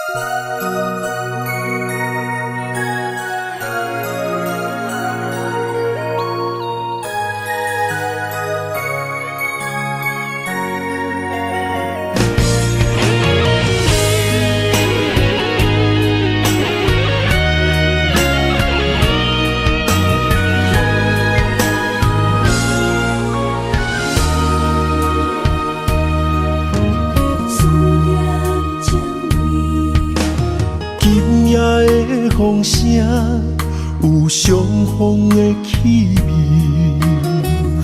思念情泪。今夜的風聲有傷風的氣味，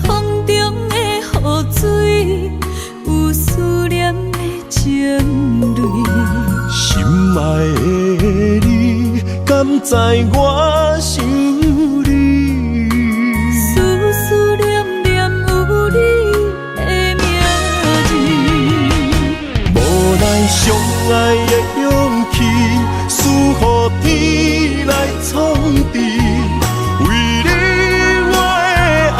風中的雨水有思念的情淚。心愛的你，敢知我想你？思思念念有你的名字。無奈相愛的勇氣，輸予天來創治。為你我的愛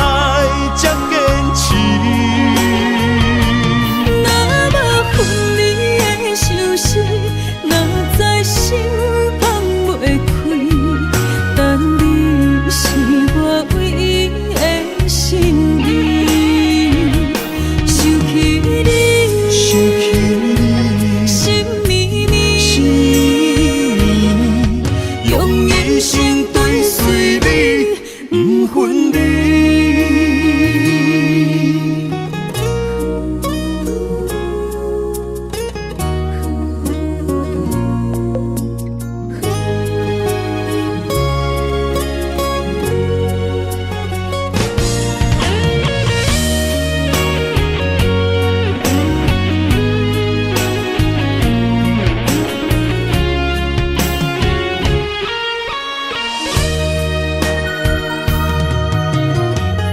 這堅持。若無分離的相思，哪知心放袂開。但你是我唯一的心意。想起你，想起你，心绵绵，心绵绵，用一生追隨你，毋分離。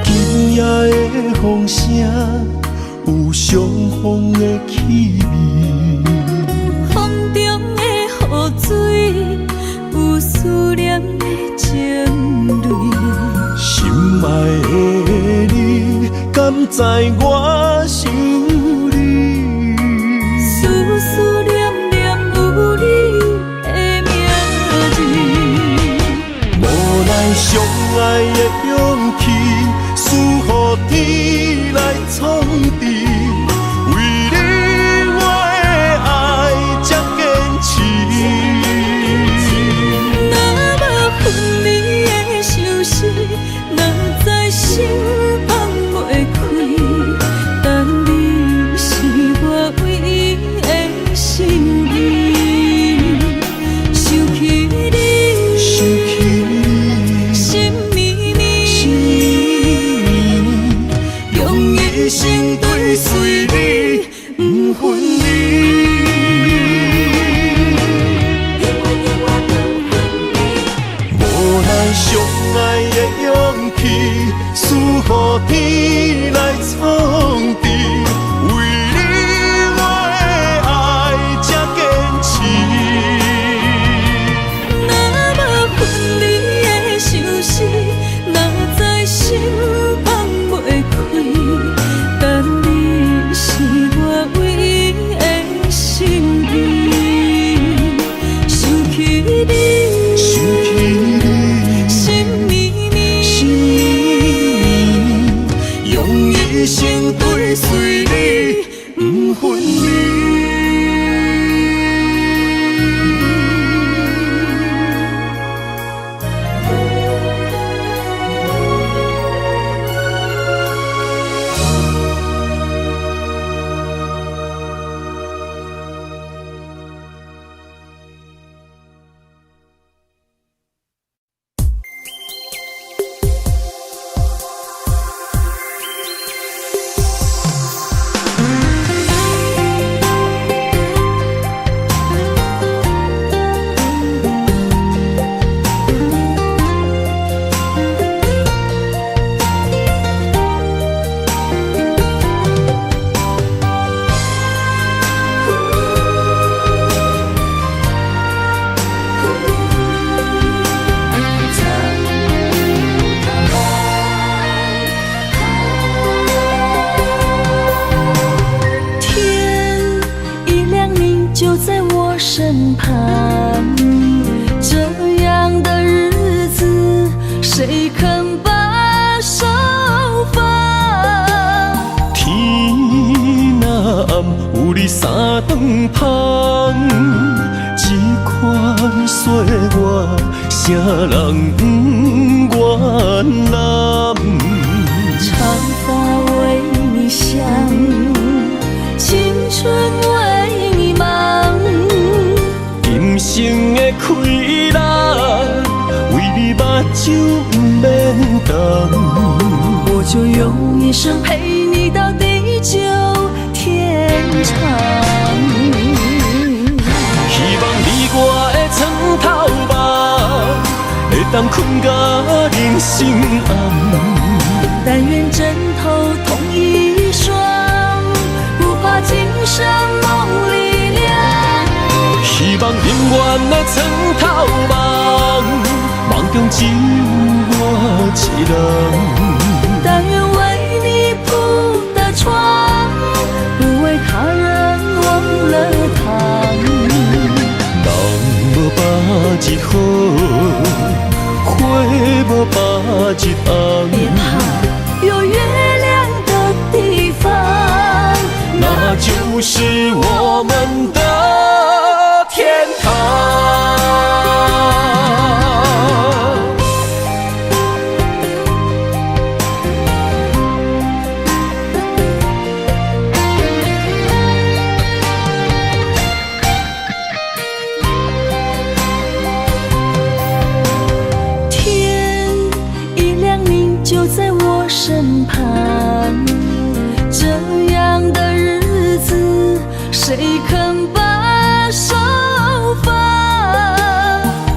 今夜的風聲有傷風的氣味，風中的雨水有思念的情淚。心愛的你，敢知我想你？思思念念有你的名字。無奈相愛的勇氣，輸予天來創治。為你我的愛這堅持。若無分離的相思，哪知心放袂開。身旁。這樣的日子，誰肯把手放？天若暗，有你三頓芳，這款歲月，啥人毋願攬？長髮為你想，青春為你忙。今生的氣力，為你目睭毋免瞪。我就用一生陪你到地久天長。希望你我的床頭夢，會當睏甲人生暗。但願枕頭同一雙，不怕今生夢裡涼。希望永遠的床頭夢，夢中只有我一人。但願為你鋪的床，不為他人忘了躺。人無百日好，花無百日紅。別怕，有月亮的地方，那就是我們的天堂。天一亮，你就在我身旁。這樣的日子，誰肯把手放？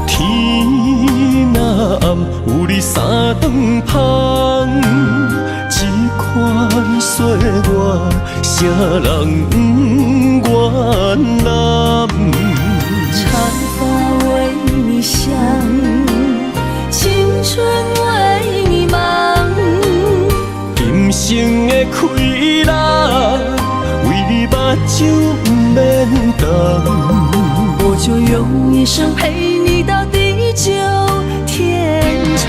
天若暗，有你三頓芳，這款歲月，啥人毋願攬？長髮為你想，青春為你忙。今生的氣力，為你目睭毋免瞪。我就用一生陪你到地久天長。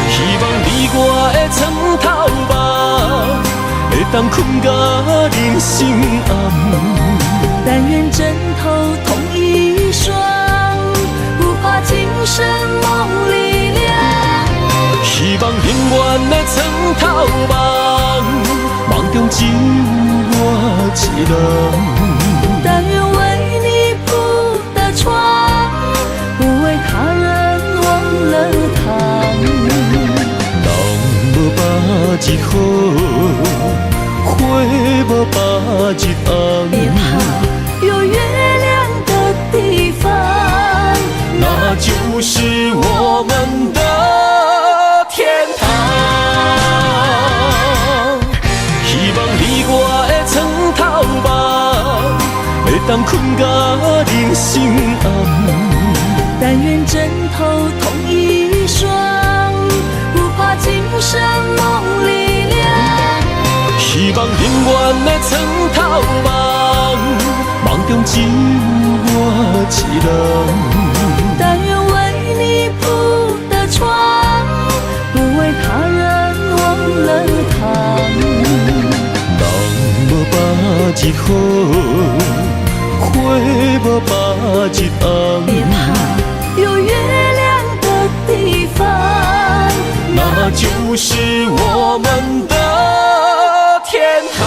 希望你我的床頭夢，會當睏甲人生暗。但願枕頭同一雙，不怕今生夢裡涼。希望永遠的床頭夢，夢中只有我一人。但願為你鋪的床，不為他人忘了躺。人無百日好，花無百日紅。別怕，有月亮的地方，那就是我們的天堂。希望你我的床頭夢，會當睏甲人生暗。但願枕頭同一雙，不怕今生夢裡涼。希望永遠的床頭夢，夢中只有我一人。但願為你鋪的床，不為他人忘了躺。人無百日好，花無百日紅。別怕，有月亮的地方，那就是我們的天堂。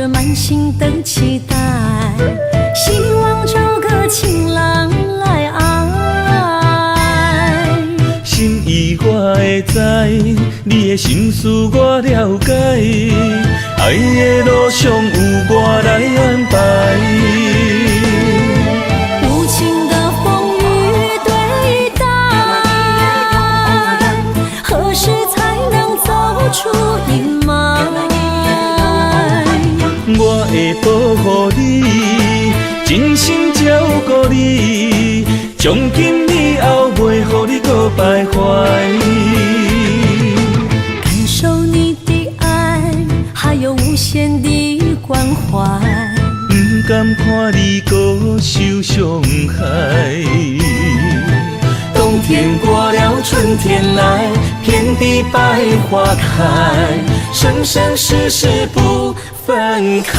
著滿心的期待，希望找個情郎來愛。心意我會知，你的心思我了解，愛的路上有我來安排。無情的風雨對待，何時才能走出陰霾？我會保護你，真心照顧你，從今以後袂予你閣徘徊。感受你的愛，還有無限的關懷。毋甘看你閣受傷害。冬天過了，春天來，遍地百花開，生生世世不分開。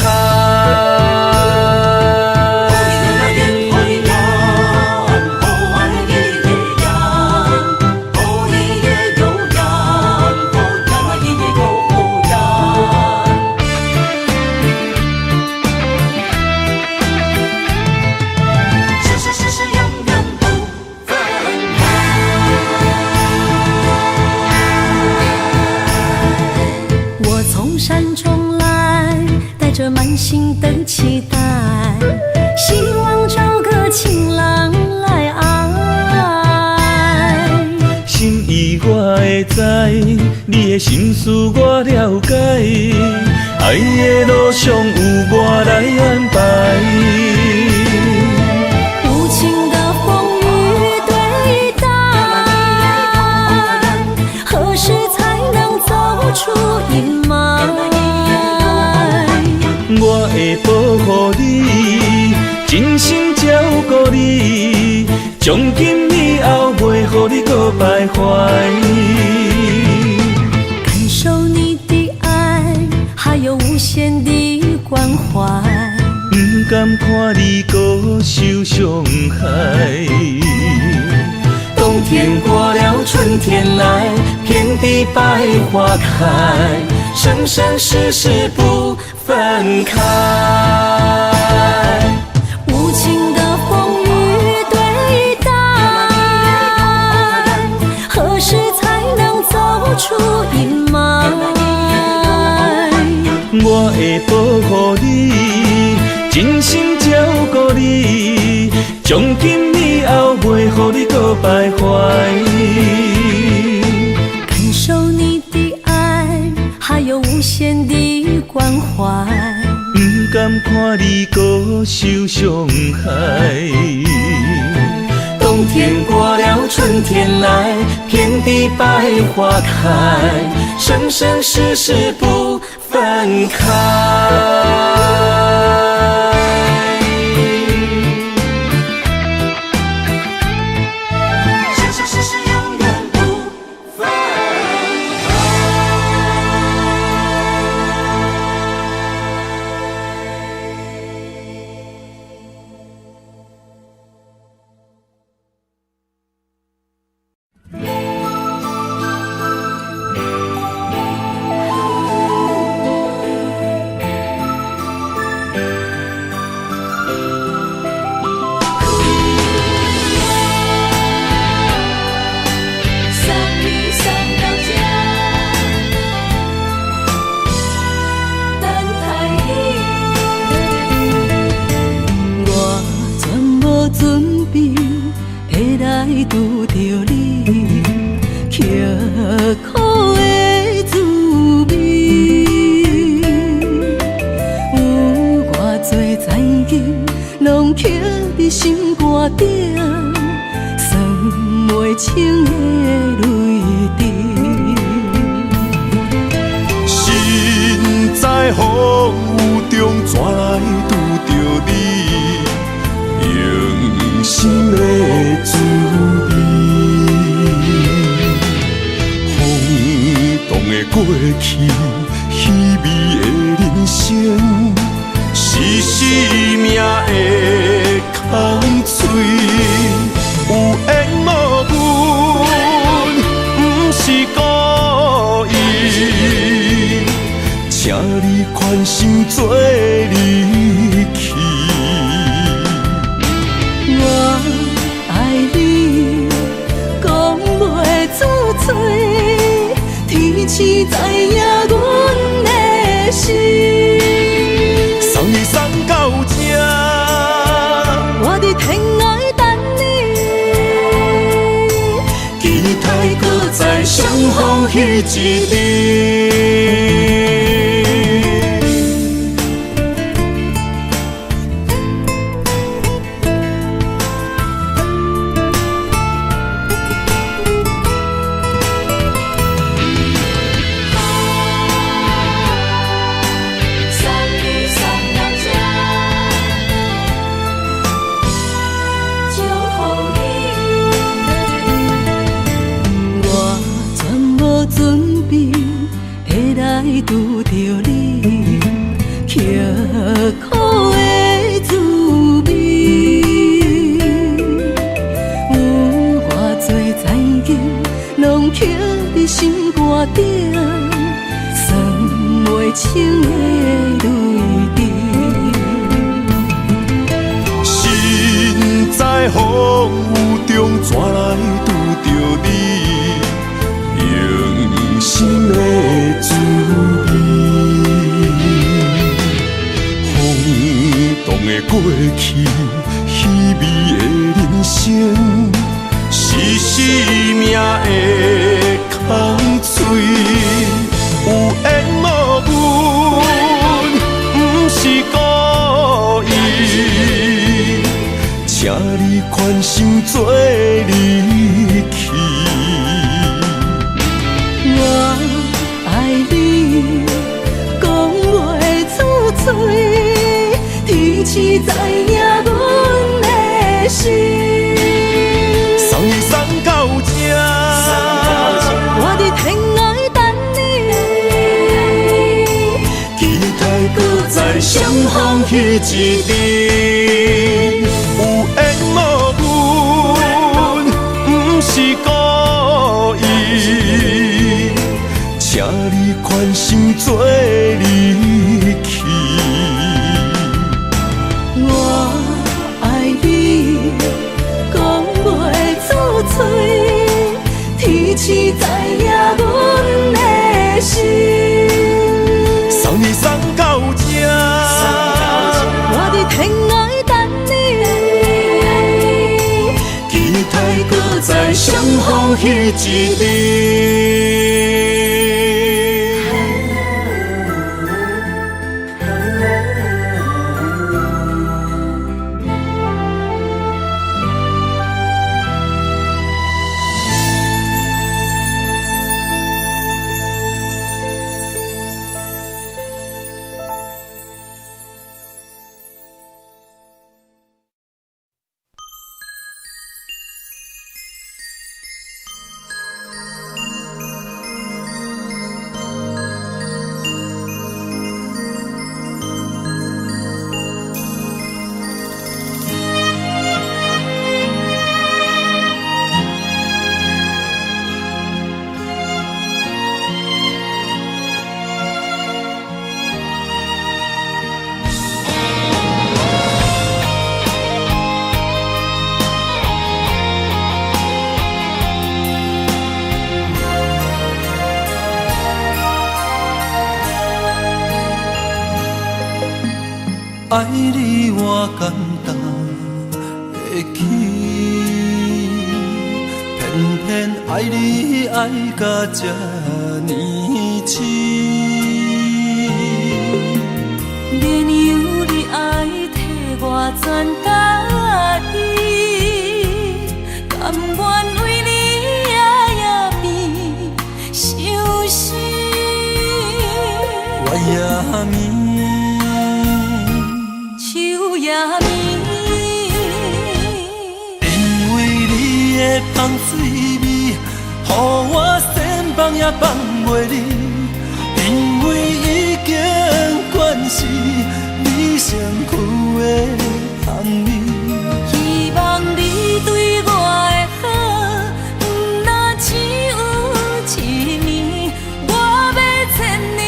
我從山中來，帶著滿心的期待，希望找個情郎來愛。心意我會知，你的心思我了解，愛的路上有我來安排。無情的風雨對待，何時才能走出陰霾？我會保護你，真心照顧你，從今以後袂予你閣徘徊。感受你的愛，還有無限的關懷。毋甘看你閣受傷害。冬天過了，春天來，遍地百花開，生生世世不分開。無情的風雨對待，何時才能走出陰霾？我會保護你，真心照顧你，從今以後袂予你閣徘徊。感受你的愛，還有無限的關懷。毋甘看你閣受傷害。冬天過了，春天來，遍地百花開，生生世世不分開。生生世世永遠不分開。送你送到這，等待你。我全無準備會來拄著你，刻苦的滋味，有偌濟殘金攏刻佇心肝頂，算袂清的淚滴。身在風雨中，怎來拄著你？用心的滋味，風動的過去，稀微的人生，是生命的空喙。有緣無分，毋是故意，請你予宽心做离去。我愛你，講袂出嘴，天時知影阮的心。送你送到這，我佇天涯等你，期待閣再相逢彼一日。我全無準備會來拄著你，刻苦的滋味，有偌濟殘忍，攏刻佇心肝頂，算袂清的淚滴。身在風雨中，怎來拄著你？用心的滋味，風動的過去，稀微的人生，是生命的空喙。有緣無分，毋是故意。請你寬心做離去。我愛你，講袂出嘴，天時知影阮的心。送你送到這，我佇天涯等你，期待閣再相逢彼一日。有緣無分，毋是故意。請你寬心做離去。我愛你，講袂出嘴，天時知影阮的心。送你送到這，我佇天涯等你，期待閣再相逢彼一日。愛你我感動會起，偏偏愛你愛甲這呢癡。免由你愛替我全家己，甘願為你夜夜變相思。月也暝，秋也暝，因為你的香水味，予我千放也放袂離。因為已經慣是你身軀的香味，希望你對我的好，毋若只有一暝，我欲千年。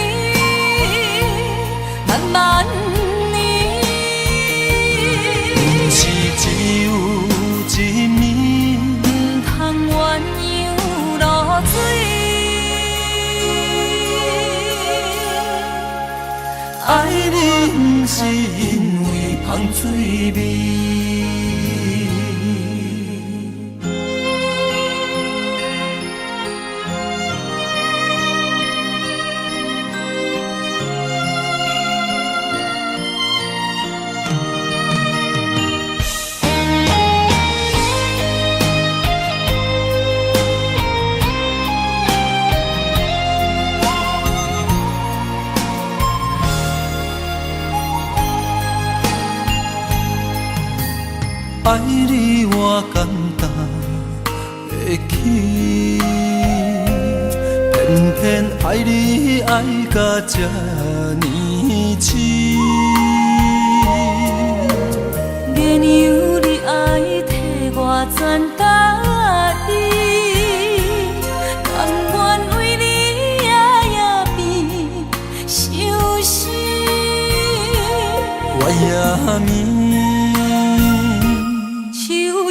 芳水味。愛你我簡單會起，偏偏愛你愛甲這呢癡。月娘你愛替我轉达伊，甘願為你夜夜變相思。月夜暝。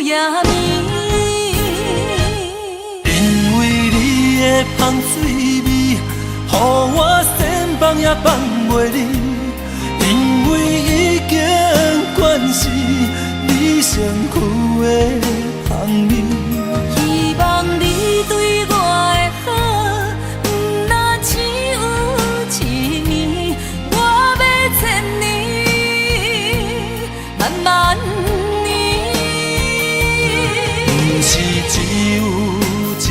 夜暝，因為你的芳水味，予我仙放也放袂離。因為已經慣是你身軀的香味。希望你對我的好，毋若只有一暝，我欲千年，萬萬年。毋是只有一暝，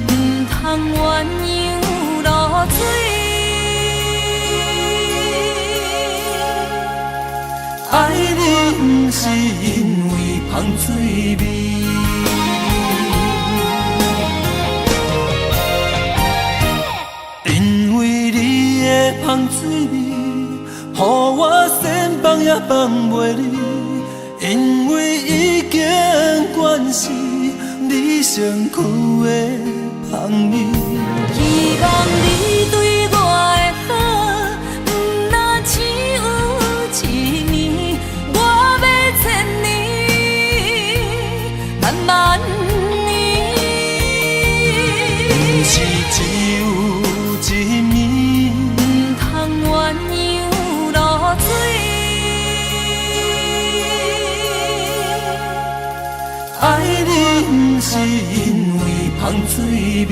毋通鴛鴦落水。愛你毋是因為芳水味，因為你的芳水味，予我仙放也放袂離。因為已經慣是你身軀的香味。希望你對我的好，毋若只有一暝，我欲千年，萬萬年。毋是只有一暝，毋通鴛鴦落水。愛你毋是因為芳水味。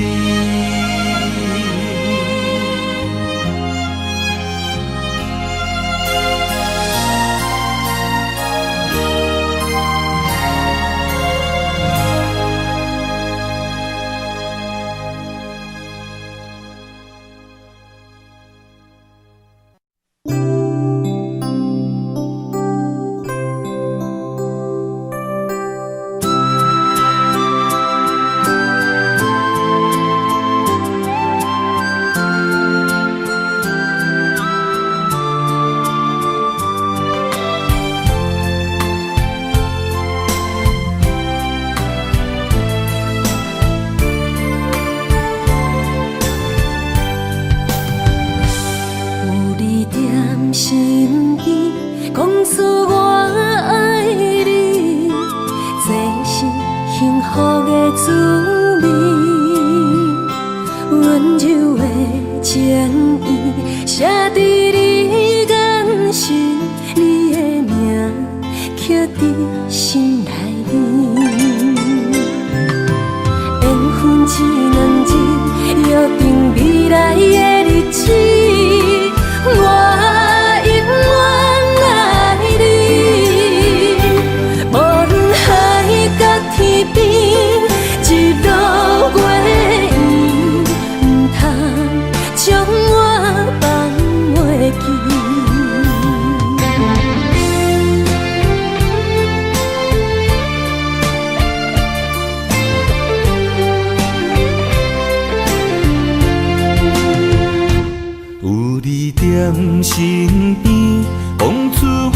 身邊，講出我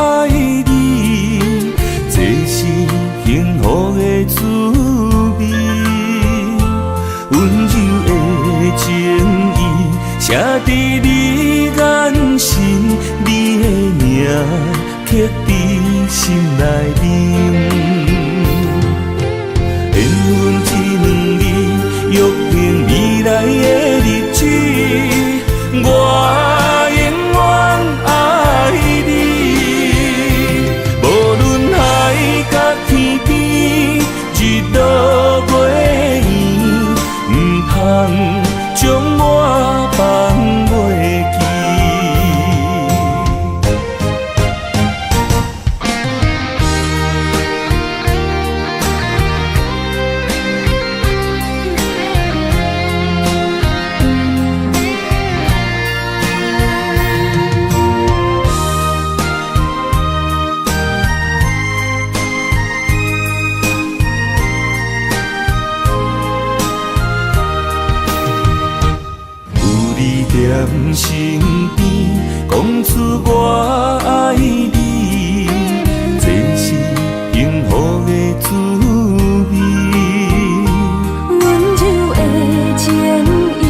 愛你，這是幸福的滋味。溫柔的情意，寫佇你眼神，你的名刻佇心內面。緣分這兩字，約定未來的日子，我永遠愛你。身邊，講出我愛你，這是幸福的滋味。溫柔的情意，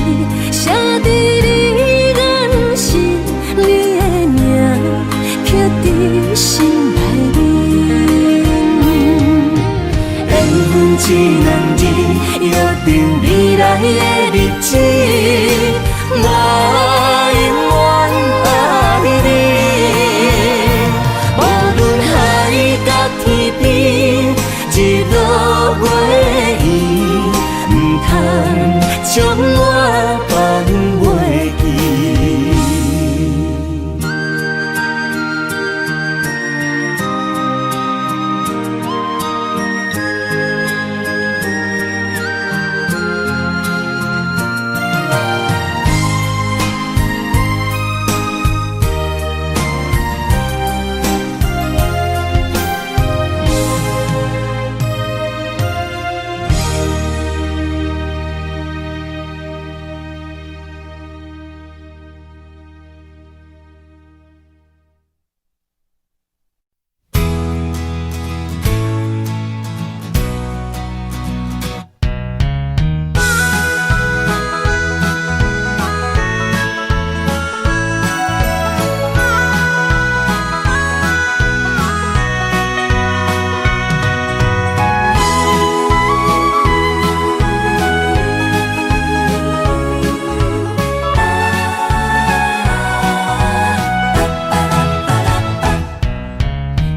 寫佇你眼神，你的名刻佇心內面。緣分這兩字，約定未來的日子，我永遠愛你。無論海角天邊，日落月圓，毋通將我放袂記。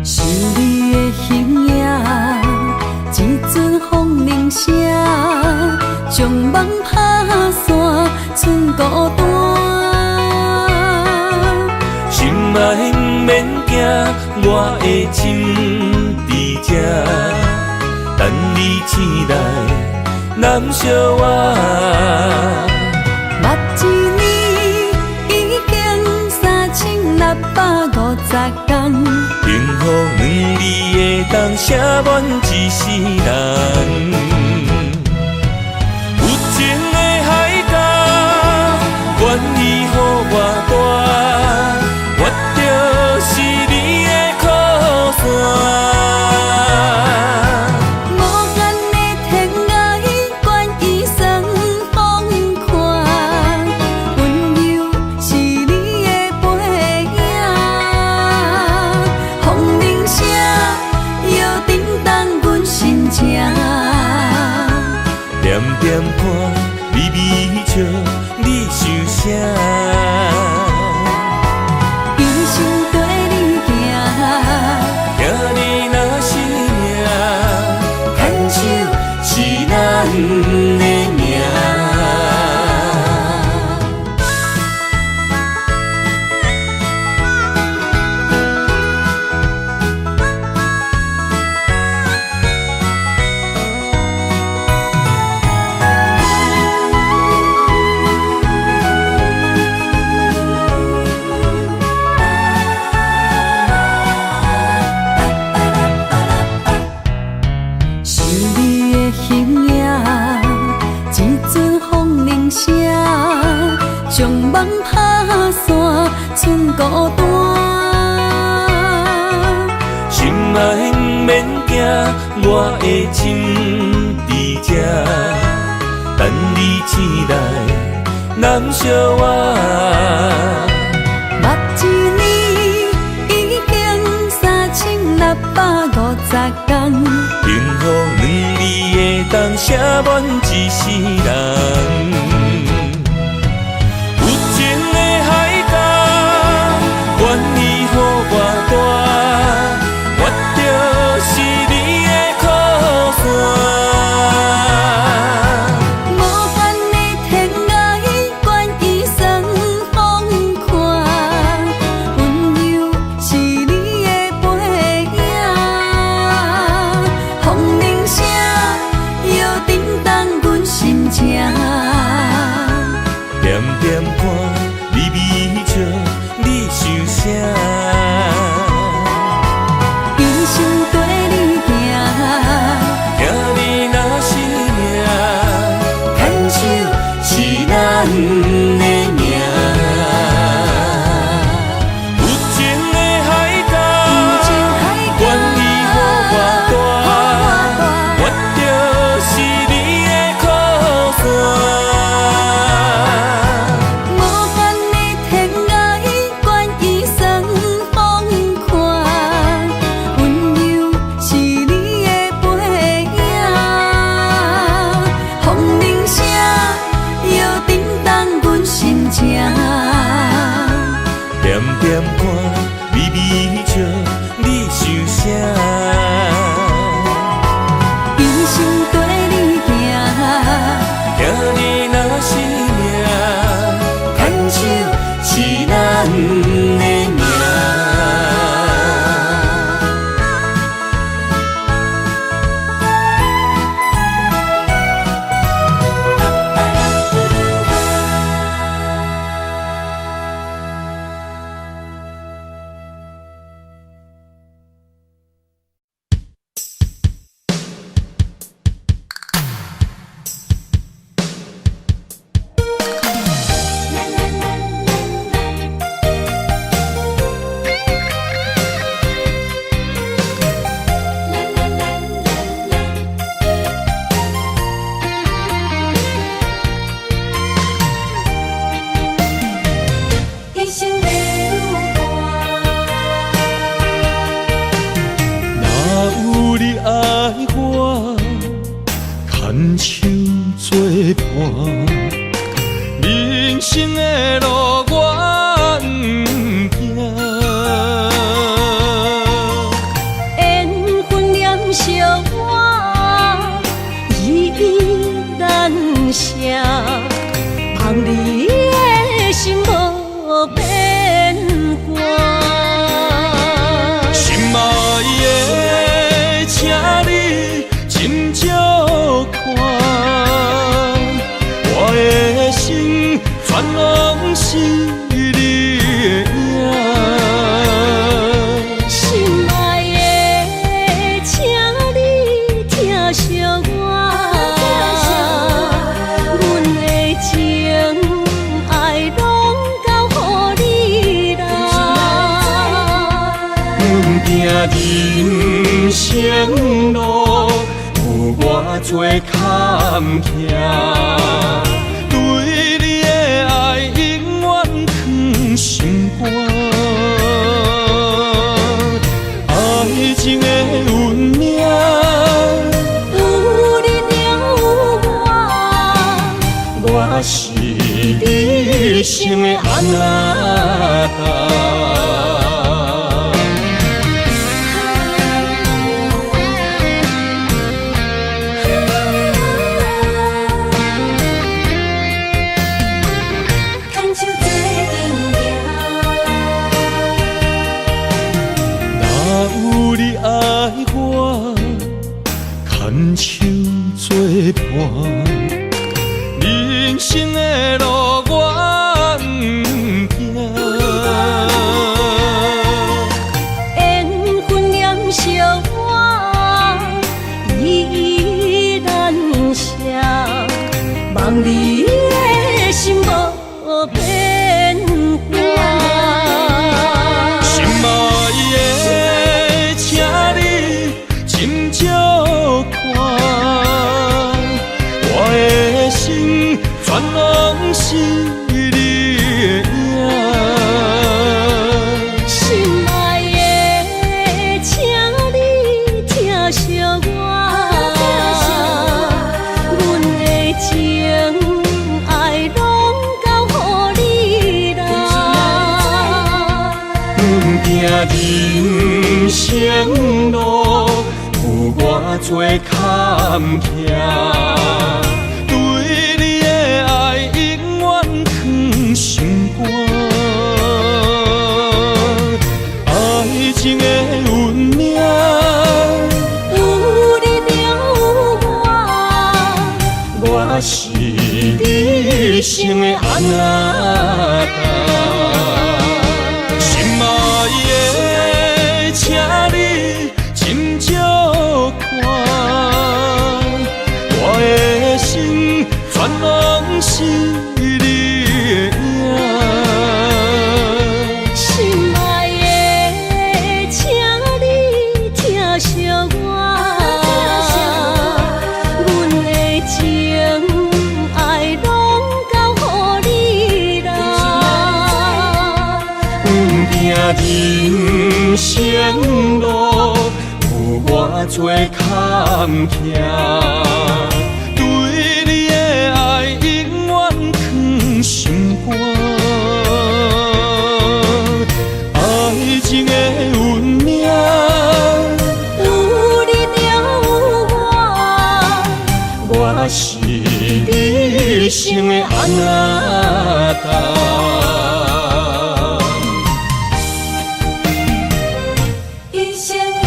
想你的形影，一阵風鈴聲，將夢拍散，剩孤單。心愛毋免驚，我的心佇這，等你醒來，攬惜我。目一年已經3650天，幸福兩字會當寫滿一世人。有情的海角，願意予我大，我就是你的靠山。無限的天涯，願意算風寒，溫柔是你的背影。風鈴聲又震動阮心情。點點看，微微笑，你想啥？一生綴你行，疼你若是命，牽手是咱的命。想你的形影，一陣風鈴聲，將夢拍散，剩孤單。心愛毋免驚，我的心佇這，等你醒來，攬惜我。目一年已經3650天，幸福兩字會當寫滿一世人。有情的海角，願意予我大，我就是你的靠山。無限的天涯，願意算風寒，溫柔是你的背影。風鈴聲又震動阮心情。牽手做伴，人生的路我毋驚。緣分黏惜我，依依難捨，望你的心無變卦。心愛的，請你斟酌看，我的心全攏是你的影。心愛的，請你疼惜我，阮的情愛攏交予你啦。毋驚人生路有偌濟坎坷，對你的愛永遠囥心肝。愛情的運命，有你就有我，我是你一生的阿那達。牽手做陣行。若有你愛我，牽手做伴，人生的路我毋驚。緣分黏惜我，依依難捨，望你的心無變卦。心愛的，請你斟酌看，我的心全攏是你的影。心愛的，請你疼惜我，阮的情愛攏交予你啦。毋驚人生路有偌濟坎坷，對你的愛永遠囥心肝。愛情的運命，有你就有我，我是你一生的阿那達。心愛的，請你斟酌看，我的心全攏是你的影。心愛的，請你疼惜我，阮的情愛攏交予你啦。毋驚人生路有偌濟坎坷，對你的愛永遠囥心肝。愛情的運命，有你就有我，我是你一生的阿那達。一生的伴。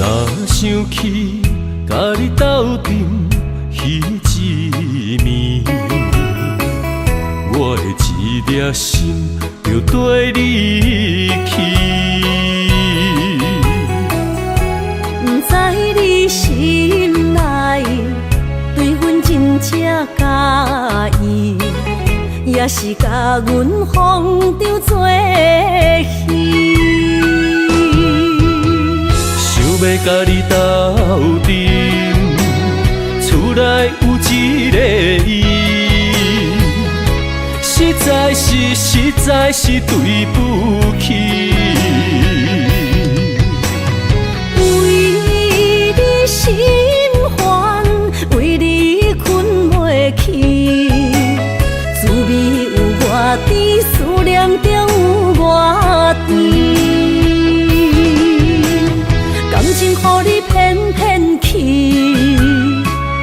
若想起佮你鬥陣彼一暝，我的一一粒心就綴你去。毋知你心內對阮真正佮意，抑是共阮風中做戲。想欲共你鬥陣，厝內有一個伊，實在是實在是對不起。為你心煩，為你睏袂去，滋味有偌甜，思念中有偌甜。感情予你騙騙去，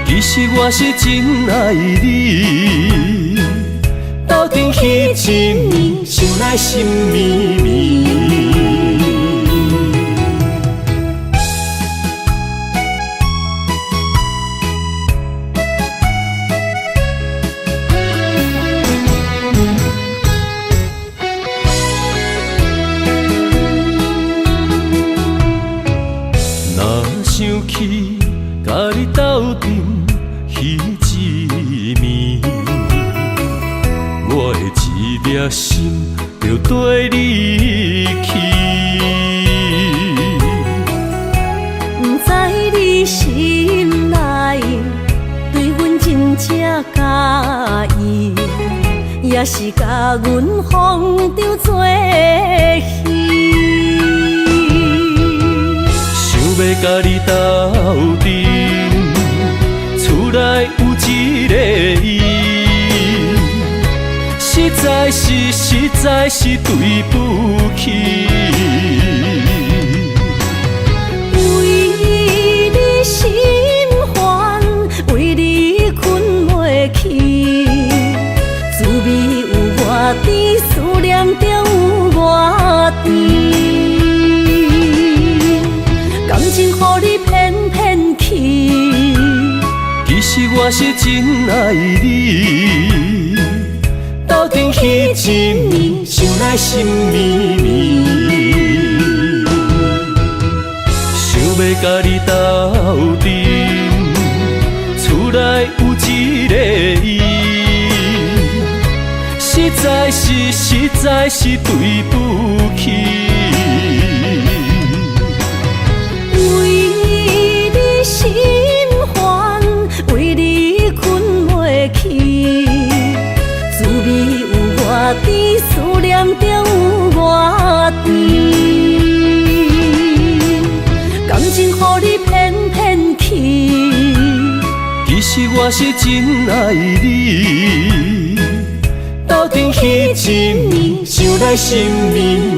其實我是真愛你，鬥陣彼一暝，想來心綿綿。若想起共你鬥陣彼一暝，我的一粒心就綴你去。毋知你心內對阮真正佮意，抑是共阮風中做戲。想欲共你鬥陣，厝內有一個伊，實在是實在是對不起。為你心煩，為你睏袂去，滋味有偌甜，思念中有偌甜。感情予你騙騙去，其實我是真愛你，鬥陣彼一暝，想來心綿綿。想欲共你鬥陣，厝內有一個伊，實在是實在是對不起。為你心煩，為你睏袂去，滋味有偌甜，思念中有偌甜。感情予你騙騙去，其實我是真愛你，鬥陣彼一暝，想來心綿綿。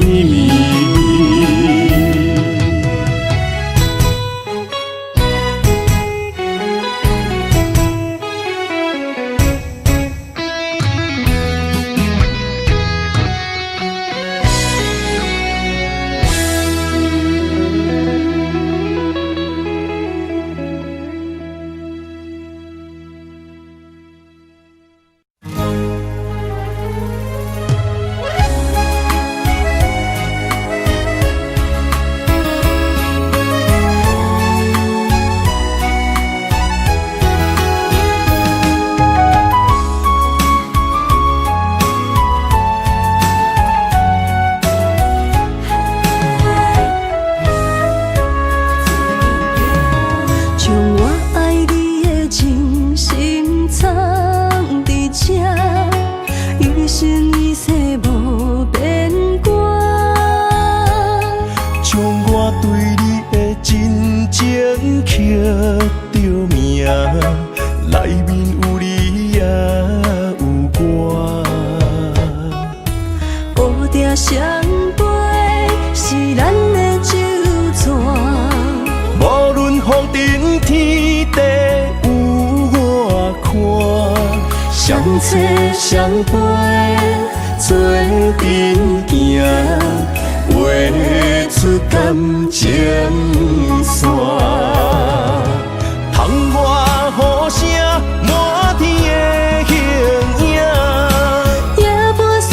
將我愛你的真心藏佇這，一生一世無變卦。將我對你的真情刻著名，內面有你也有我。烏蝶相飞是咱的酒泉，無論風塵天地有偌寬，相找相陪做陣行，畫出感情線。窗外雨聲，滿天的形影。也無思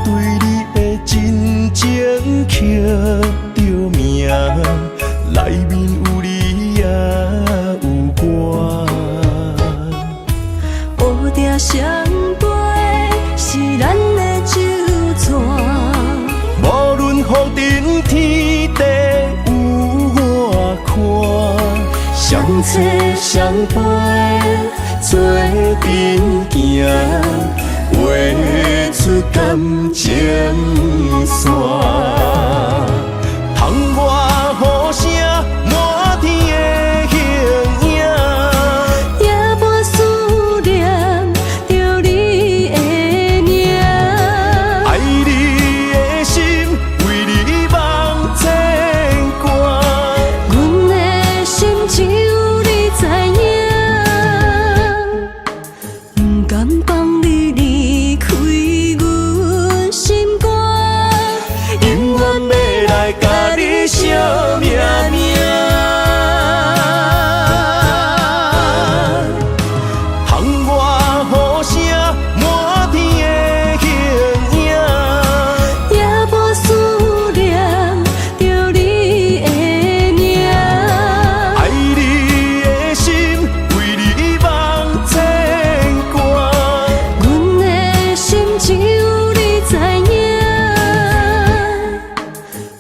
對你的真情刻著名，內面有你也有我。烏蝶相飛是咱的酒泉，無論風塵天地有偌寬，相找相陪做陣行，畫出感情線。窗外雨聲，滿天的形影，夜半思念著你的名。愛你的心，為你夢牽掛。阮的心只有你知影，不甘放你離開阮心肝，永遠欲來共你相命命。窗外雨聲，滿天的形影，夜半思念著你的名。愛你的心，為你夢牽掛。阮的心只有你知影，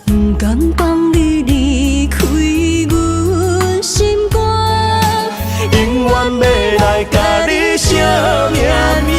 不甘放你離開阮心肝，永遠欲來共你相命命。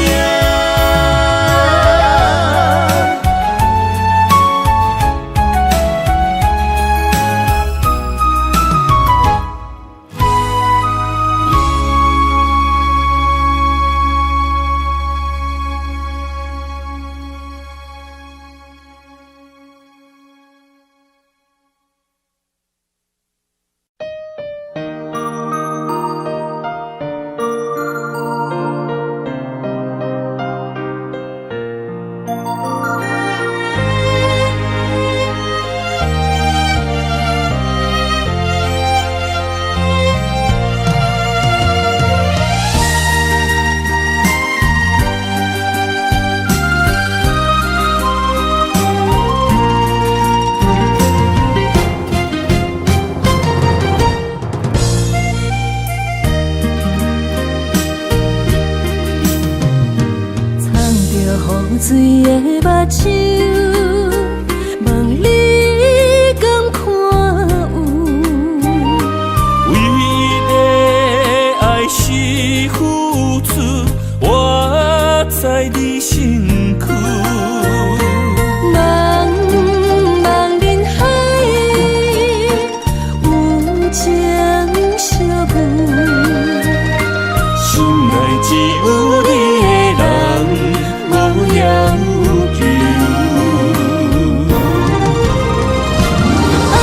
藏著雨水的目睭，問你敢看有？唯一的愛是付出，活在你身軀。茫茫人海，有情相遇。心內只有你的人，無要求。愛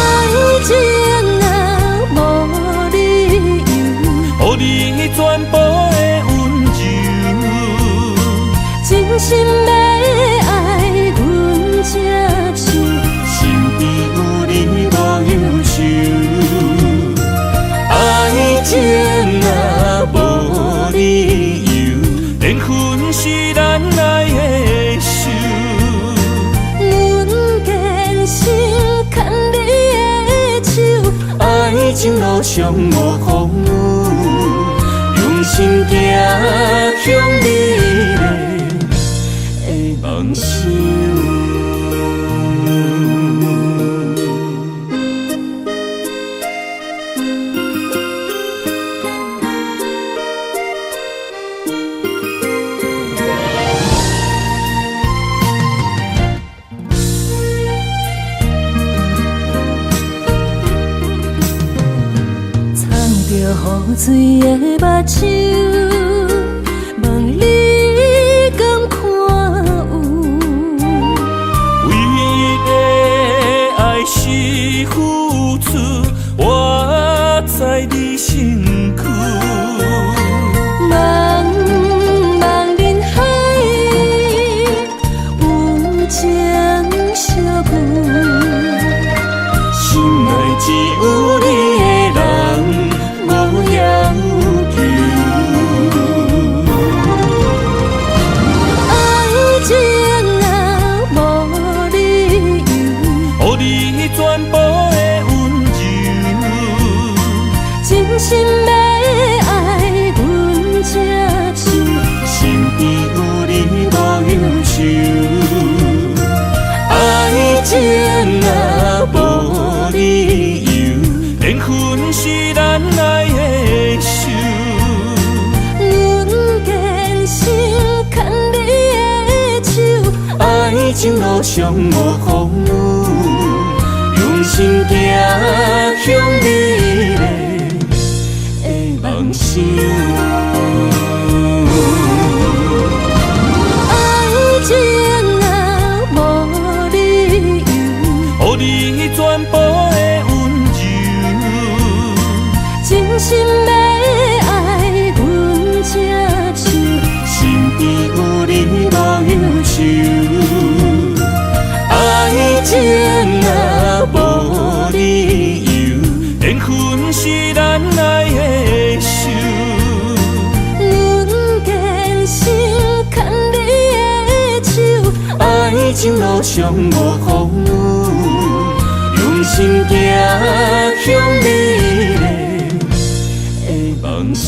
情啊，無理由，予你全部的溫柔。真心欲愛，阮接受。身邊有你無憂愁。愛情啊，無理由，緣分是咱愛的仇。阮堅心牽你的手，愛情路上無風雨，用心行向美麗的夢想。藏著雨水的目睭，問你敢看有？唯一的愛是付出，活在你身軀。茫茫人海，有情相遇。心內只有你的人，無要求。愛情路上無風雨，用心行向美麗的夢想。愛情啊，無理由，予你全部的溫柔，真心欲愛阮這手，身邊有你無憂愁。愛情啊，無理由，緣分是咱愛的仇。阮堅心牽你的手，愛情路上無風雨，用心行向美麗的夢想。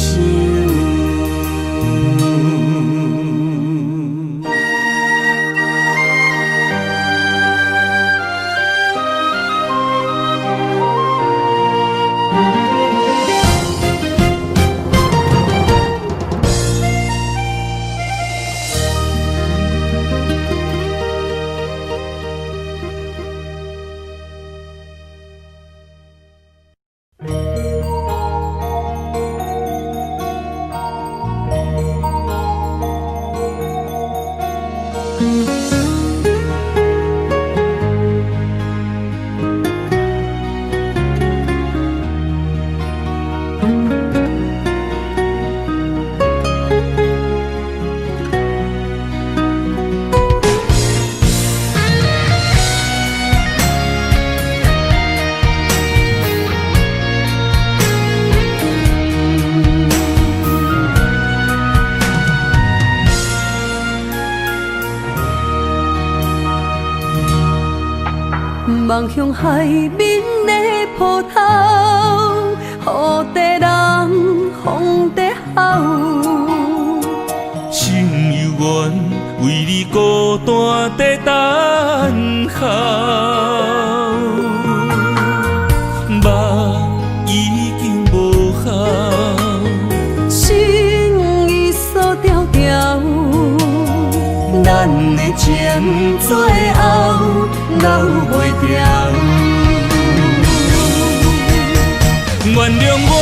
望向海面的波涛，雨在人，风在吼。心犹原为你孤单在等候，梦已经无效，心已锁牢牢，咱的情最後留袂牢。原諒我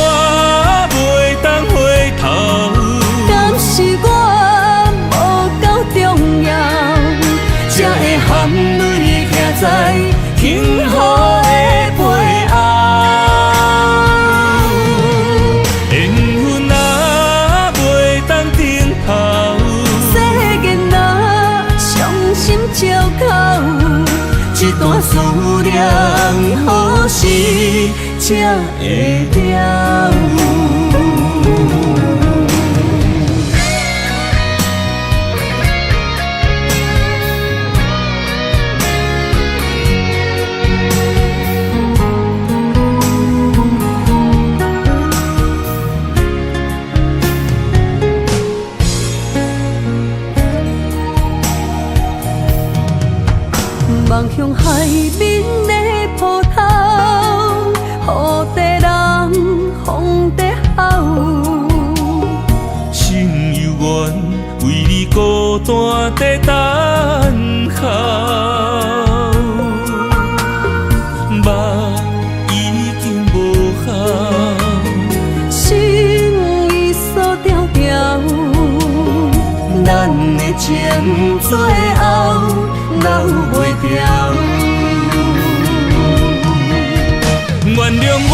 袂當回頭，敢是我無夠重要，才會含淚徛在幸福的背後。緣分啊，袂當頂頭，世間啊，傷心借口，這段思念何時才會了？望向海面的波涛，雨在人，风在吼。心犹原为你孤單在等候，夢已經無效，心已鎖牢牢，咱的情最後留袂牢。原諒我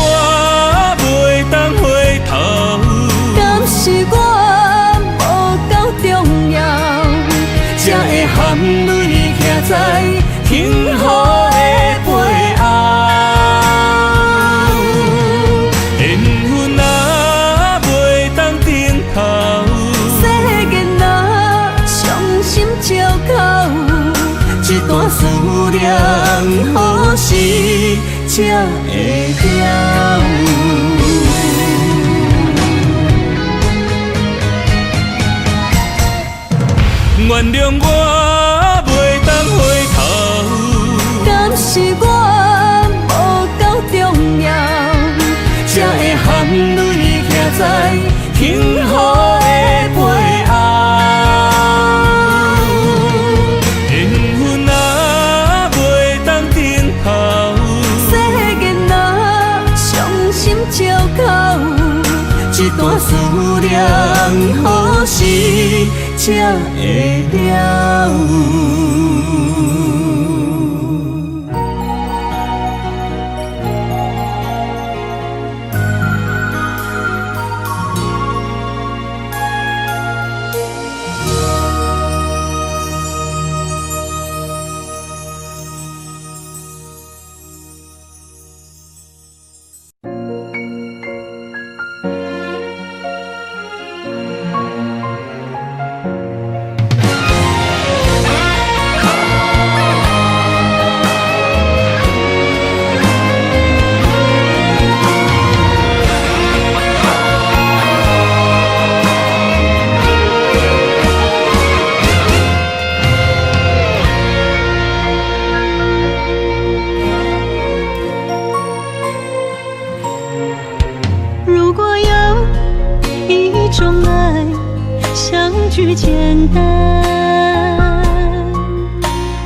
袂當回頭，敢是我無夠重要，才會含淚徛在幸福的背後。緣分啊，袂當頂頭，世間啊，傷心借口，這段思念何時才會了？原諒我袂當回頭，敢是我無夠重要，才會含淚徛在幸福的背後。緣分啊，何時才會了？如果有一種愛，相聚簡單，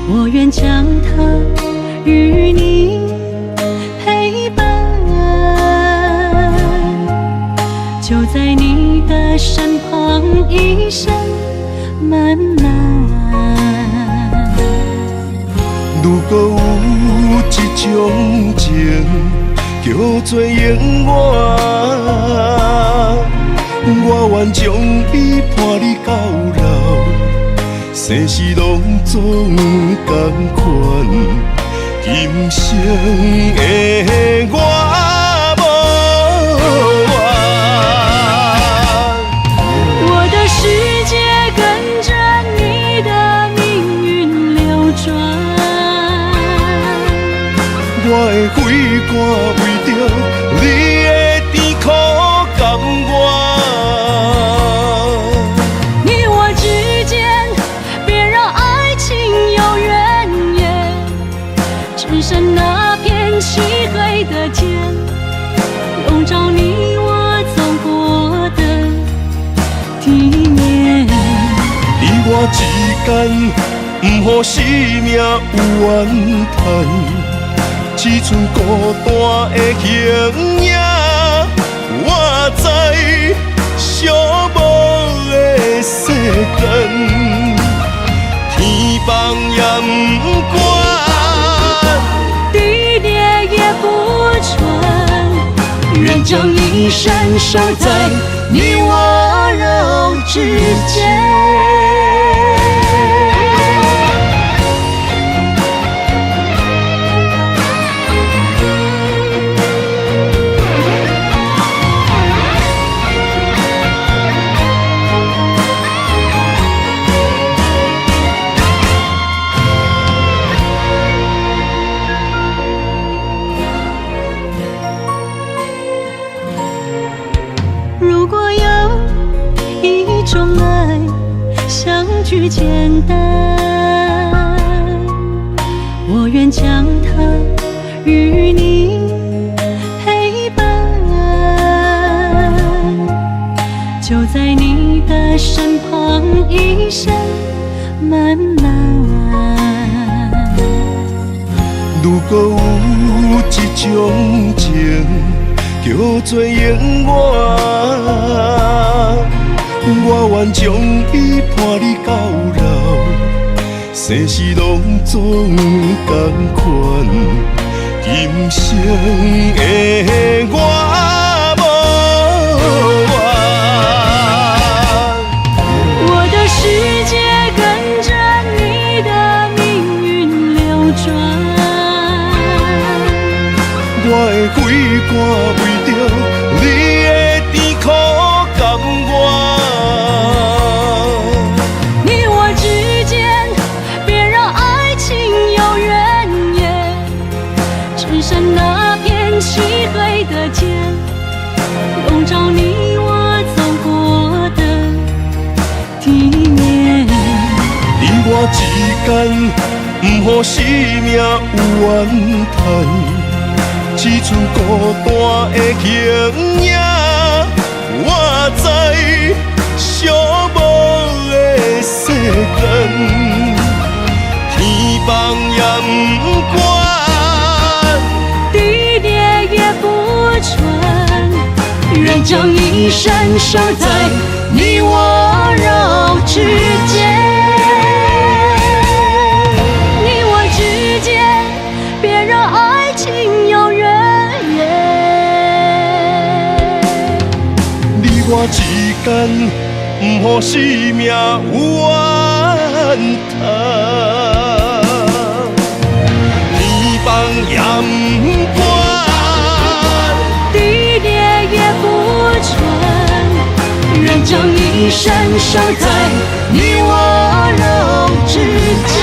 我願將它與你陪伴，就在你的身旁，一生漫漫。如果有一種情，叫做永遠，我願將伊伴你到老，生死攏總仝款，今生的我無怨。我的世界跟着你的命運流轉，我的血汗為著你的甜苦甘願。你我之間，別讓愛情有怨言，只剩那片漆黑的街，籠罩你我走過的地面。你我之間，毋予生命有怨嘆，只剩孤單的形影。我知寂寞的世間，天放也毋管，地裂也不穿，願將一生守在你溫柔之間。如果有一種愛，相聚簡單，我願將它與你陪伴，就在你的身旁，一生漫漫。如果有一種情，叫做永遠，我願將伊伴你到老，生死攏總仝款，今生的我無怨。我的世界跟着你的命運流轉，我的血汗為著你的甜苦甘願。你我之間，別讓愛情有怨言，只剩那片漆黑的街，籠罩你我走過的地面。你我之間，毋予生命有怨嘆，只剩孤單的形影。我知寂寞的世間，天放也毋管，地裂也不穿，願將將一生守在你我肉之間。你我之間，別讓愛情永遠遠。你我之間，毋予生命有怨嘆，天崩也毋管，地裂也不穿，願將一生守在你我肉之間。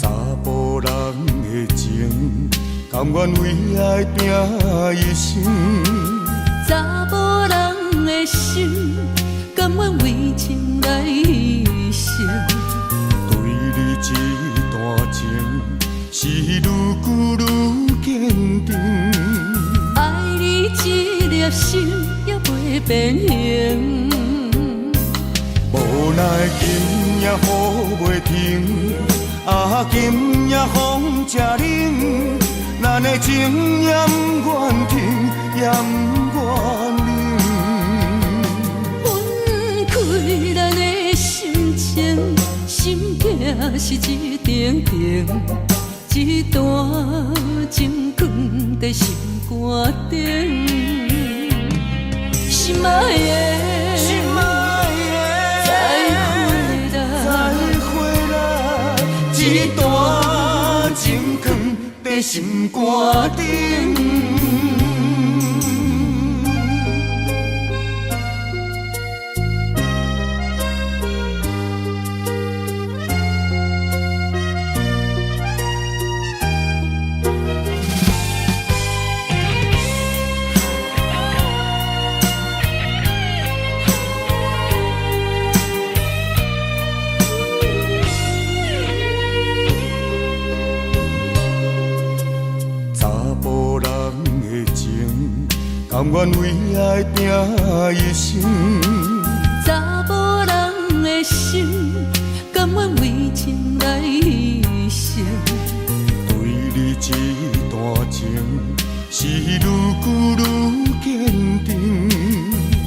查埔人的情，甘願為愛拼一生。查埔人的心，甘願為情來犧牲。對你這段情，是愈久愈堅定。愛你這粒心也袂變形。無奈今夜雨袂停，啊，今夜風正冷，咱的情也毋願停，也毋願冷。分開咱的心情，心痛是一定定，這段情囥佇心肝頂，心愛的，心愛的，再會啦，再會啦，這段情囥佇心肝頂。查埔人的情，甘願為愛拼一生。查埔人的心，甘願為情來犧牲。對你這段情，是愈久愈堅定。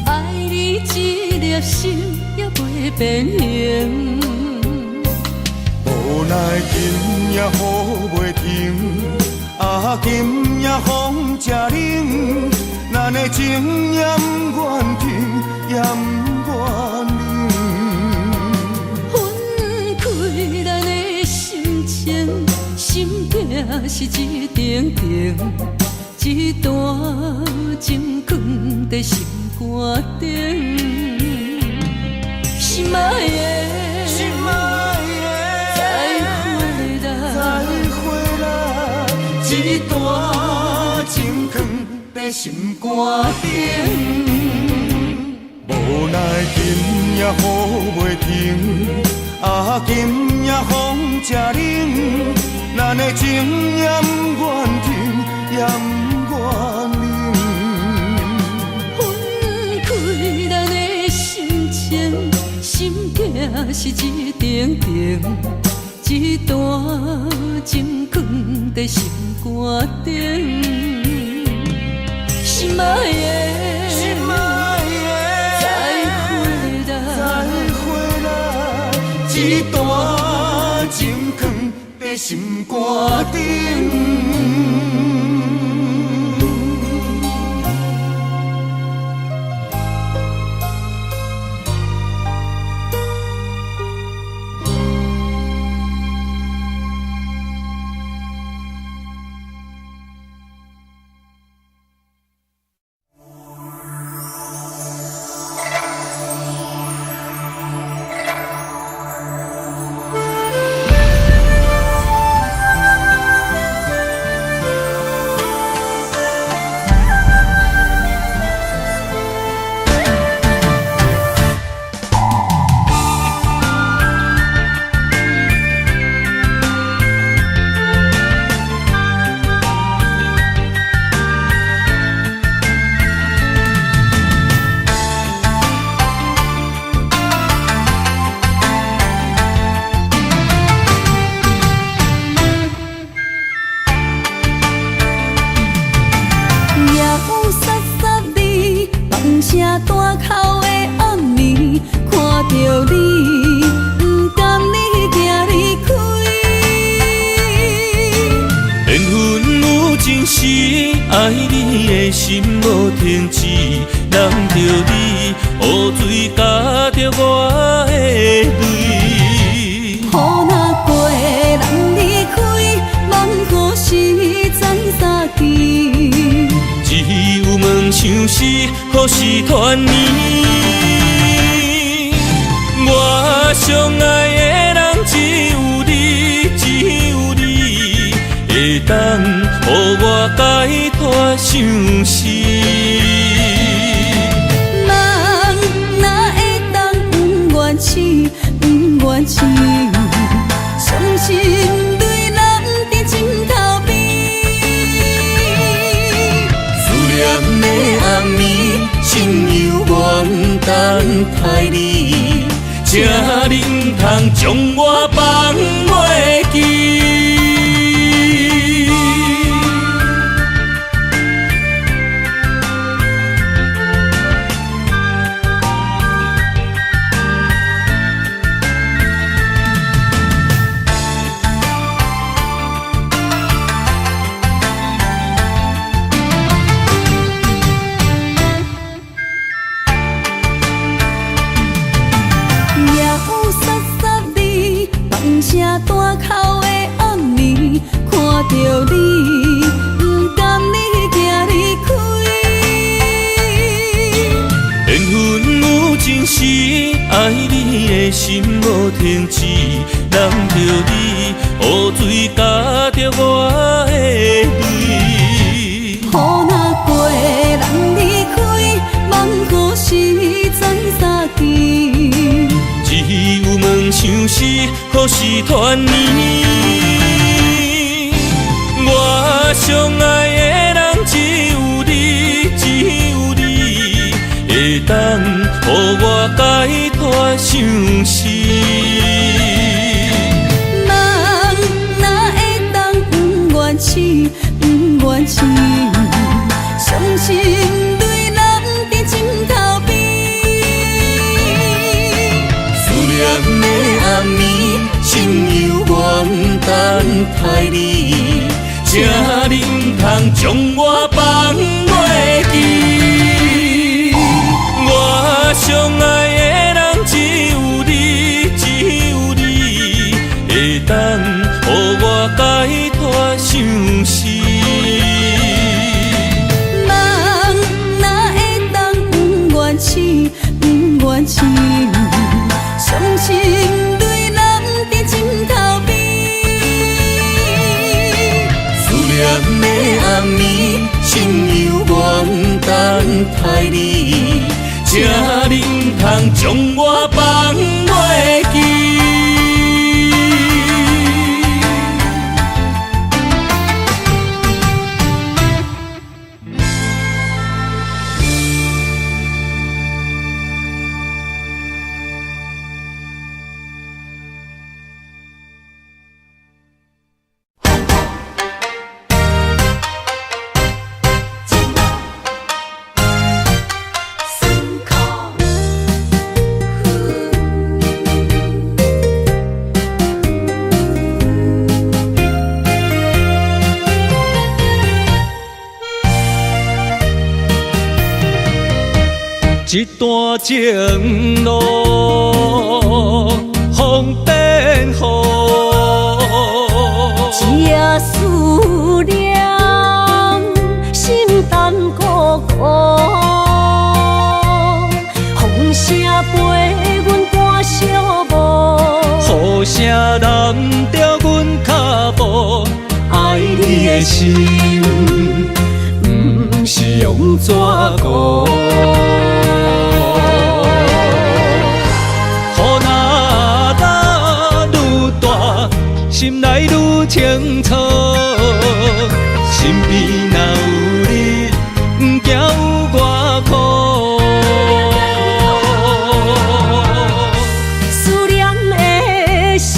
愛你這粒心也袂變形。無奈今夜雨袂停，啊，今夜風正冷，咱的情也毋願停，也毋願冷。分開咱的心情，心痛是一定定，這段情囥佇心肝頂，心愛的，心愛的，再會啦，再會啦，這段情囥佇心肝頂。無奈今夜雨袂停，啊，今夜風正冷，咱的情也毋願停，也毋願冷。分開咱的心情，心痛是一定定，這段情囥佇心肝頂，心愛的，心愛的，再會啦，再會啦，這段情囥佇心肝頂。你的心無停止，攬著你，雨水咬著我的淚。雨若過，人離開，夢何時再相見？只有問相思，何時團圓？我上愛的人只有你，只有你，會當予我解脫相思。夢哪會當不願醒，不願醒，傷心淚淋佇枕頭邊。思念的暗暝，心猶原等待你，請你毋通將我放袂記。夜雨潲潲暝，放声大哭的暗暝，看著你，不甘你行離開。緣分有情時，愛你的心無停止，攬著你，雨水咬著我的淚。雨若過，人離開，夢何時再相見？只有問相思，何時團圓？我上愛的人只有你，只有你，會當予我解脫相思。夢哪會當不願醒，不願醒，傷心淚淋佇枕頭邊。思念的暗暝，心猶原等待你，請你毋通將我放袂記。我上愛的人只有你，只有你，會當予我解脫相思。夢哪會當不願醒，不願醒，傷心淚淋佇枕頭邊。思念的暗暝，心猶原等待你，請你毋通將我放袂記。一段情路，风变雨，一夜思念，心淡孤孤。风声陪阮赶小步，雨声淋著阮脚步，爱你的心，毋是用纸糊。雨若落愈大，心内愈清楚。身邊若有你，毋驚有偌苦。思念的心，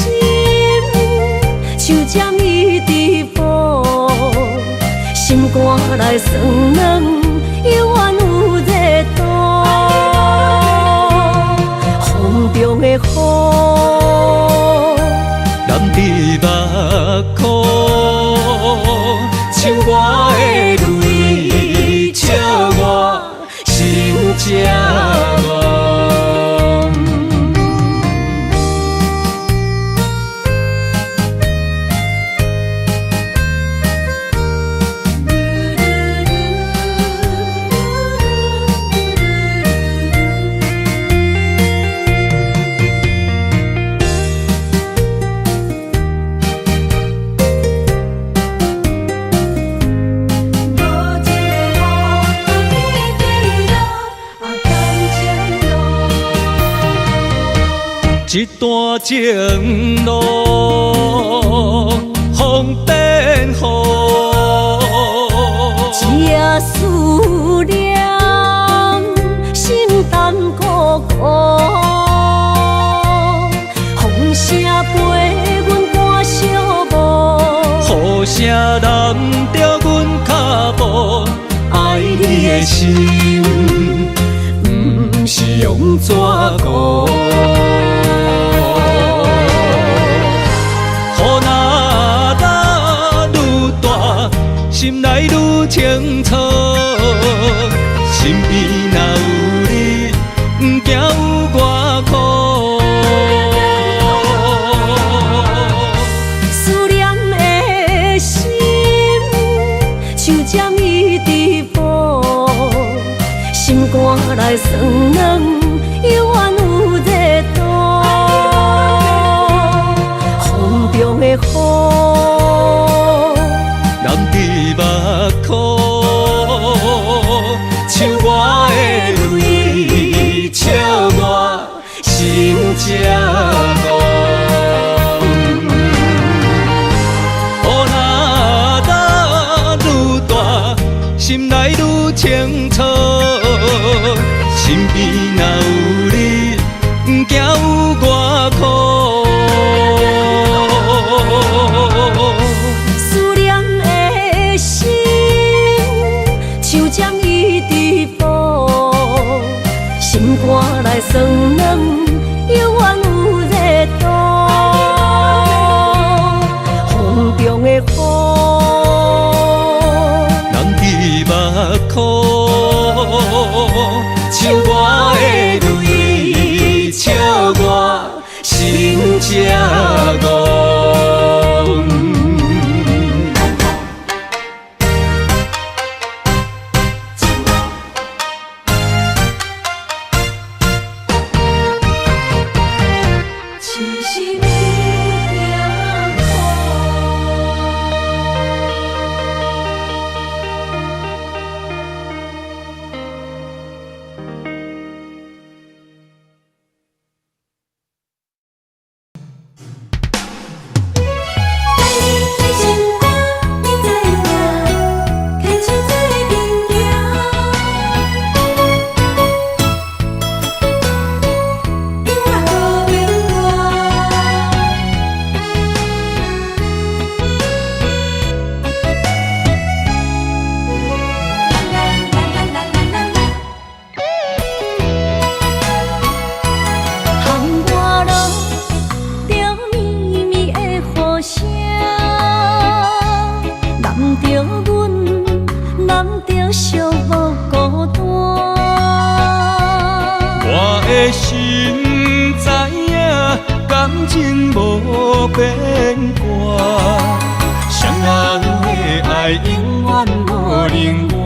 像針一直補，心肝內酸軟，猶原有熱度。風中的雨，淋佇目眶，像我的這段情路風變雨。這思念心淡孤孤，風聲陪阮趕小步，雨聲淋著阮跤步，愛你的心，毋是用紙糊。雨若落愈大，心內愈清楚。身邊若有你，毋驚有偌苦。思念的心，像針一直補，心肝內酸軟，猶原有熱度。風中的雨，淋佇目眶，像我的淚，笑我心這戇。雨若落愈大，心內愈清楚。身邊若有你，毋驚有偌苦。思念的心，像針一直補，心肝內酸軟，猶原有熱度。風中的雨，淋佇目眶，像我的淚，笑我心這戇。只是有点苦。带你在身边，你知影，牵手做阵行，永远无变卦。啦啦啦啦啦啦啦。窗外落著绵绵的雨声，淋著阮，淋著寂寞孤单。我的心知影，感情无变卦，双人的爱永远无能换。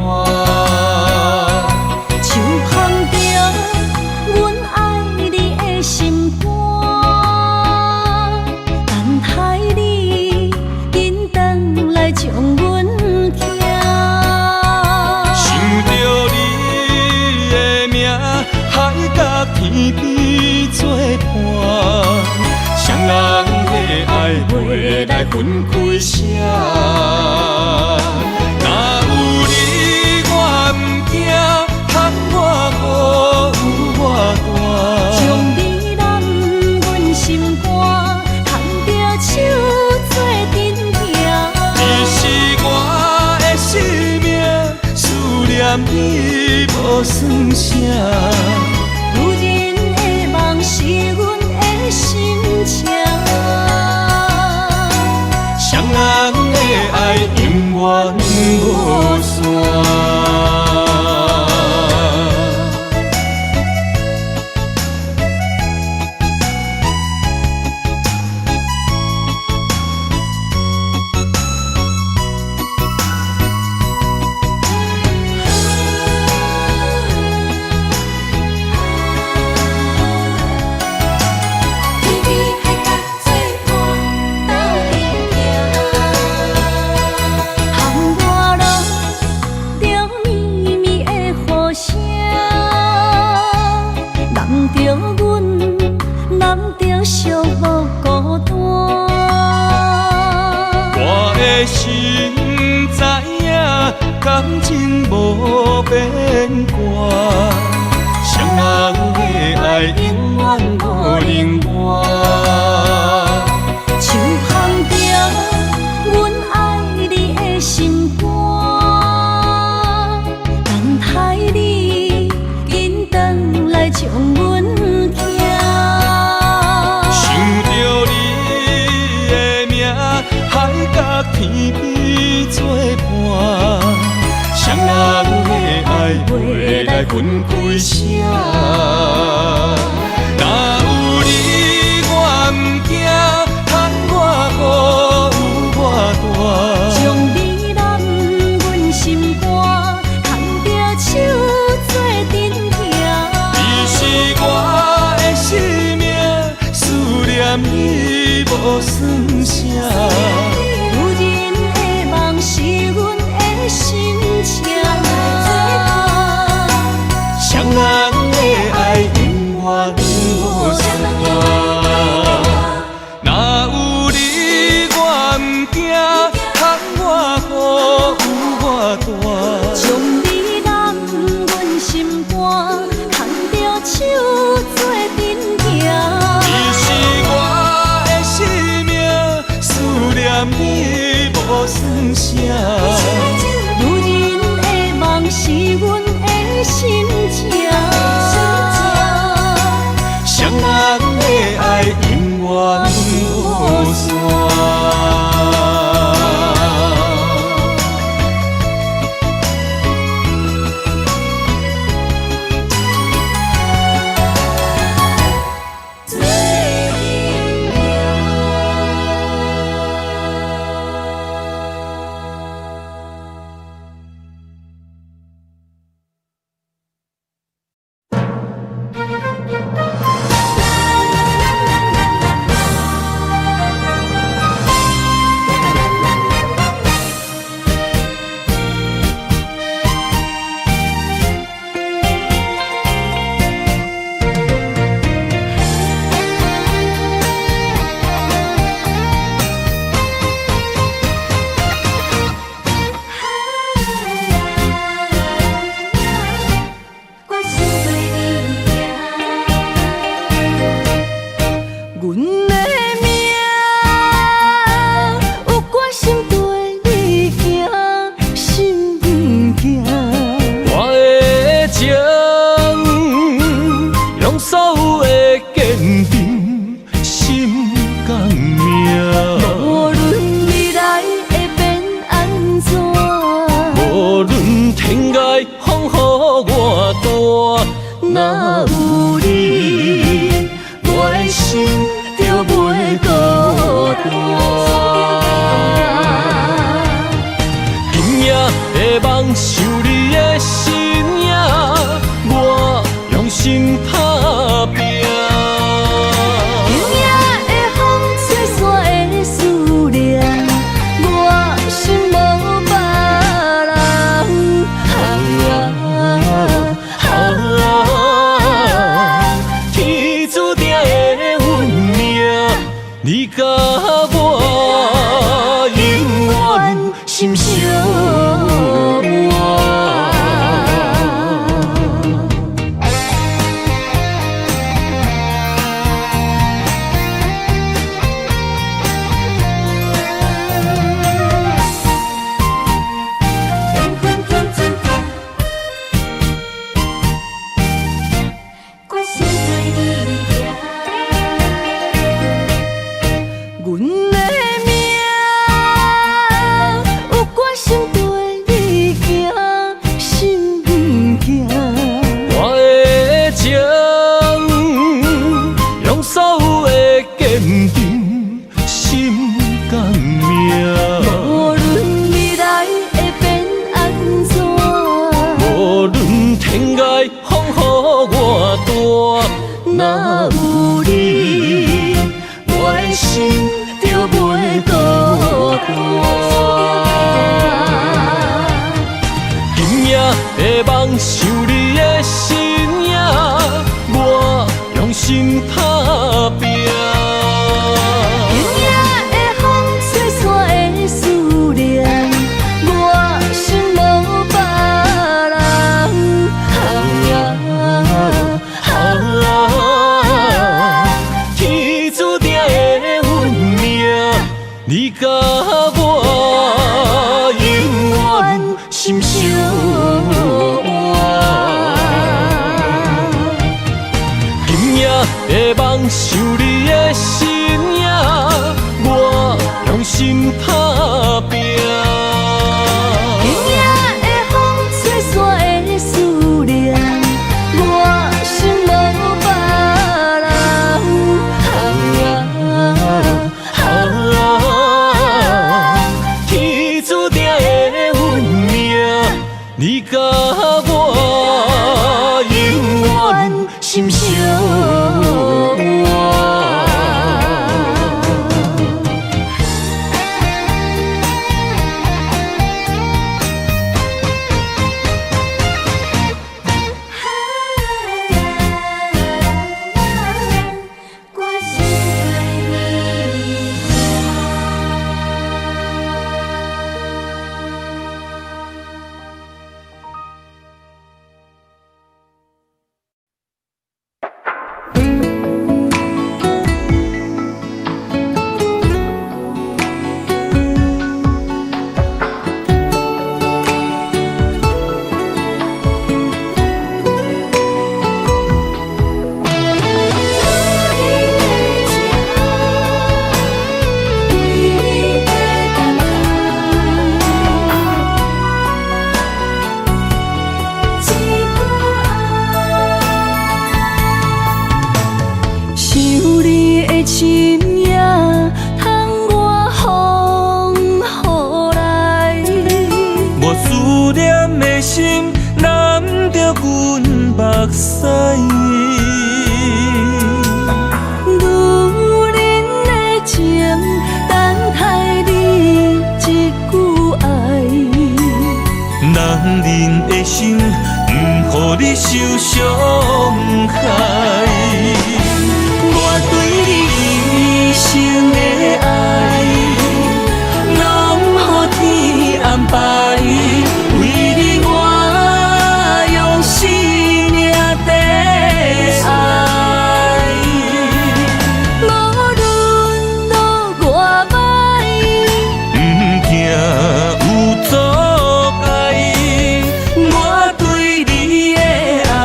手捧著阮爱你的心肝，等待你紧转来将阮疼。想著你的名，海角天边作伴，双人的爱袂来分开舍。若有你，我毋惊，窗外雨有偌大。将你揽阮心肝，牵著手做阵行。你是我的生命，思念你无算啥。女人的梦是阮的心情。双人的爱永远无散。天边海角做伴，斗阵行。窗外落著绵绵的雨声，淋著阮，淋著惜無孤單。我的心知影，感情無變卦，雙人的愛永遠無能換。手捧著阮愛你的心肝，等待你緊轉來將阮疼。想著你的名，海角天邊做伴，雙人的愛袂來分開捨。若有你我毋驚，窗外雨有偌大。將你攬阮心肝，牽著手做陣行。你是我的生命，思念你無算啥。女人的夢是阮的心情。雙人的愛永遠無散。若有你我毋驚，窗外雨有偌大。將你攬阮心肝，牽著手做陣行。你是我的生命，思念你無算啥。女人的夢是阮的心情。雙人的愛永遠無散。我心對你行。阮的命有決心對你行，心行。我的情，用所有的堅定，心甘命。無論未來會變按怎，無論天涯風雨偌大，若有你，我的心就袂孤單。今夜的夢想你的身影，我用心打拼。今夜的風吹散的思念，我心無別人。啊，天注定的運命，你佮我永遠心相伴。缘分天注定，我心對你行。阮的命有決心對你行，心行。我的情，用所有的堅定，心甘命。無論未來會變按怎，無論天涯風雨偌大，若有你，我的心就袂孤單。今夜的夢想你的身影，我用心打拼。想你的身影，我用心打拼。今夜的風吹散的思念，我心無別人。啊，天注定的運命，你佮我永遠心相倚。我心對你。想你的身影，窗外風雨來。我思念的心攬著阮目屎。女人的情，等待你一句愛。男人的心，毋予你受傷害。我對你一生的愛，攏予天安排。為你我用生命綴愛。無論路偌歹，毋驚有阻礙，我對你的愛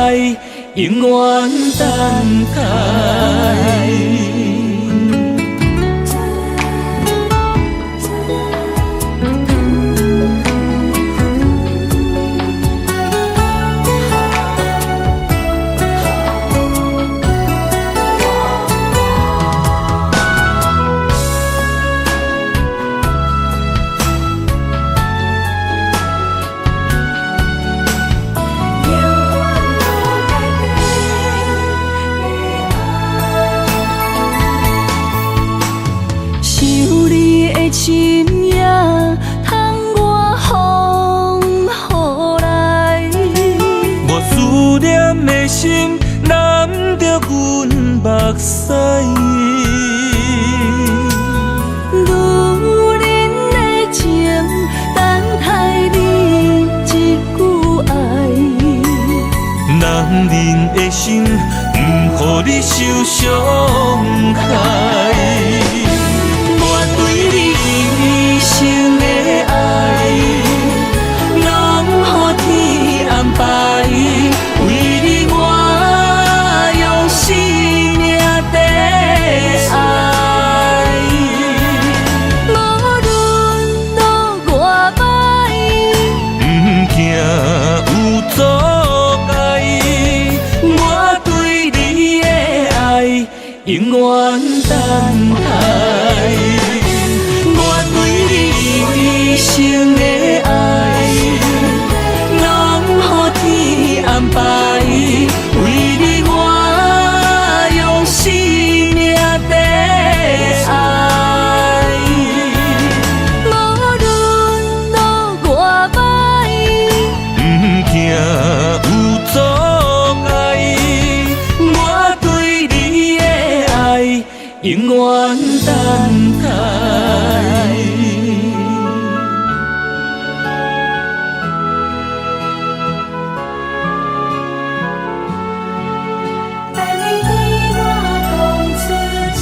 永遠等待。永遠無改變的愛。想你的身影，窗外風雨來。我思念的心攬著阮目屎。女人的情，等待你一句愛。男人的心，毋予你受傷害。我對你一生的愛，攏予天安排。為你我用生命綴愛。無論路偌歹，毋驚有阻礙，我對你的愛永遠等待。我對你一生的愛，攏予天安排。為你我用生命綴愛。無論路偌歹，毋驚有阻礙，我對你的愛永遠等待。等你對我講出一句。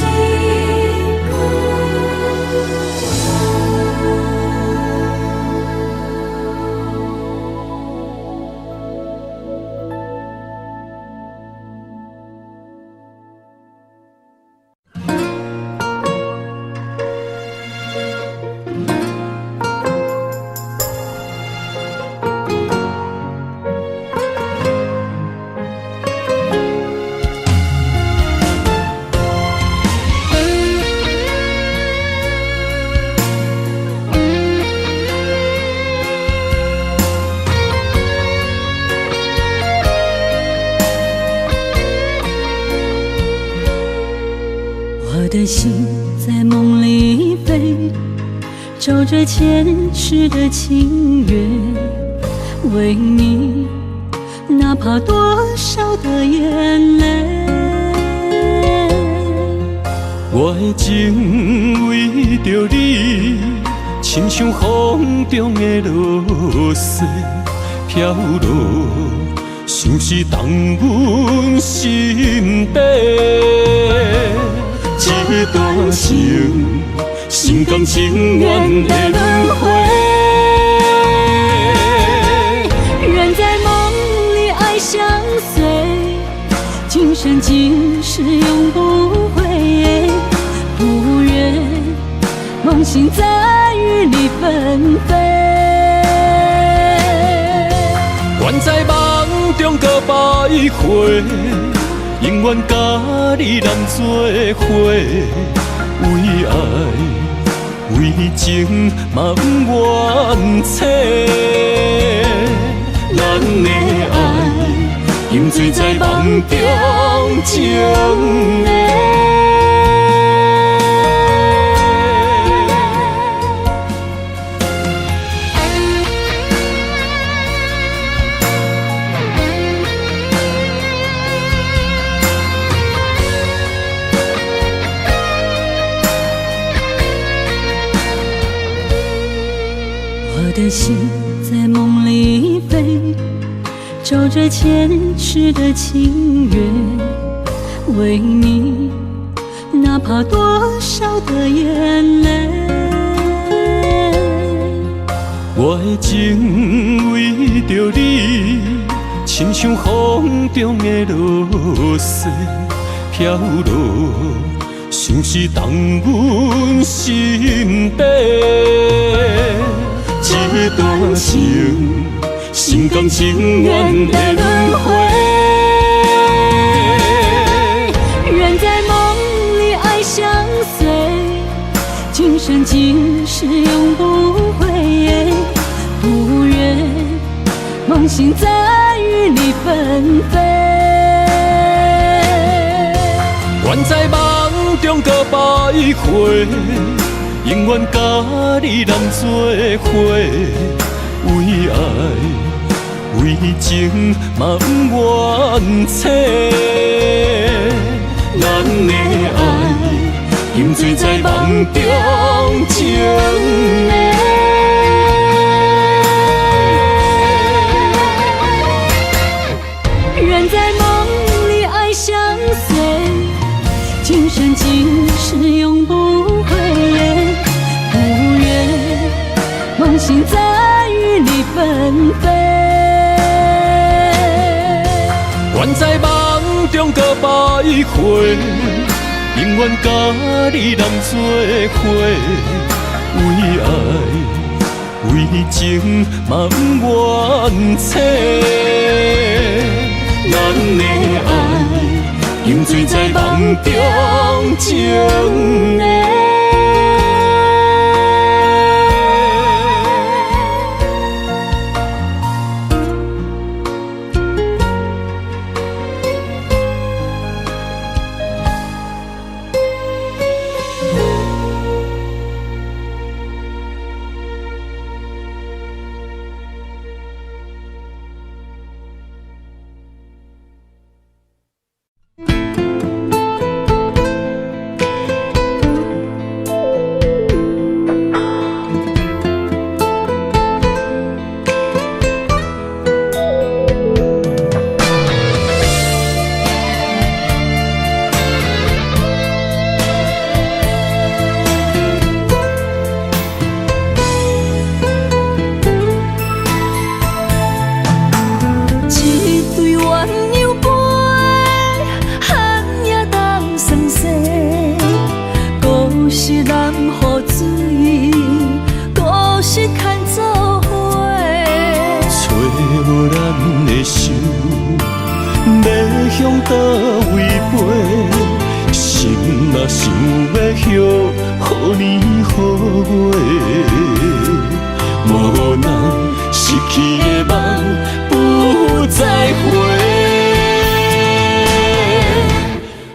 的心在夢裡飛，找著前世的情緣，為你，哪怕多少的眼淚。我的情為著你，親像風中的露水飄落，像是動阮心底。這段情，心甘情願的輪迴。願在夢裡愛相隨，今生今世永不悔。不願夢醒再與你分飛。願在夢中閣徘徊，永遠佮你難做伙，為愛為情嘛毋願醒。咱的愛沉醉在夢中情的。我的心在夢裡飛，找著前世的情緣，為你，哪怕多少的眼淚。我的情為著你，親像風中的露水飄落，像是動阮心底。這段情，心甘情願的輪迴。願在夢裡愛相隨，今生今世永不悔。不願夢醒再與你分飛。願在夢中閣徘徊，永遠佮你難做伙，為愛為情嘛毋願醒。咱的愛沉醉在夢中情的。願在夢裡愛相隨，今生今世永不悔。不願夢醒再與你分飛。願在夢中閣徘徊，永遠佮你難做伙，為愛為情嘛毋願醒。咱的愛沉醉在夢中情的。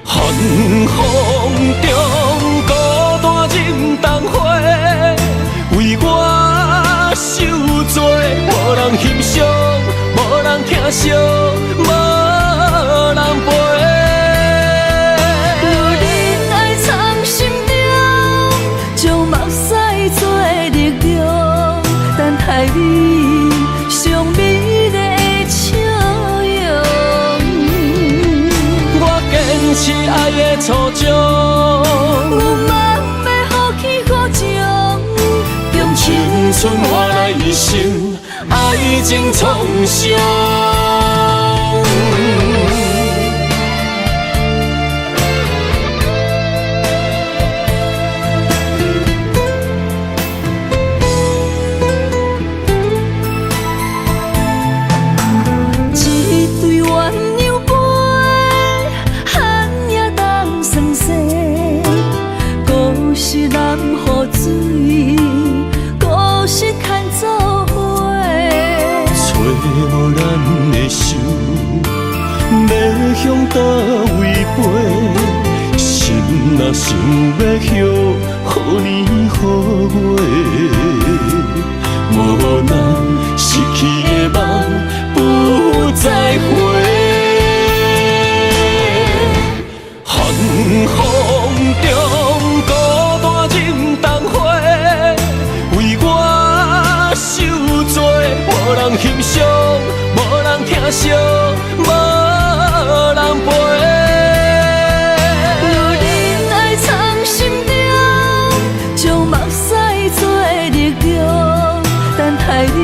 寒風中。惜，無人陪。女人愛藏心中，將目屎做力量，等待你上美麗的笑容。我堅持愛的初衷，有夢欲予起予情，用青春換來一生愛情創傷。一對鴛鴦飞，寒夜冬霜雪，故是南湖水，故是牵做伙。揣無咱的手，欲向佗位飛？心若想欲歇，好年好月，無咱失去的夢不再回。寒風中孤單忍冬花，為我受罪，無人欣賞，無人疼惜，無人陪。女人愛藏心中，將目屎做力量，等待你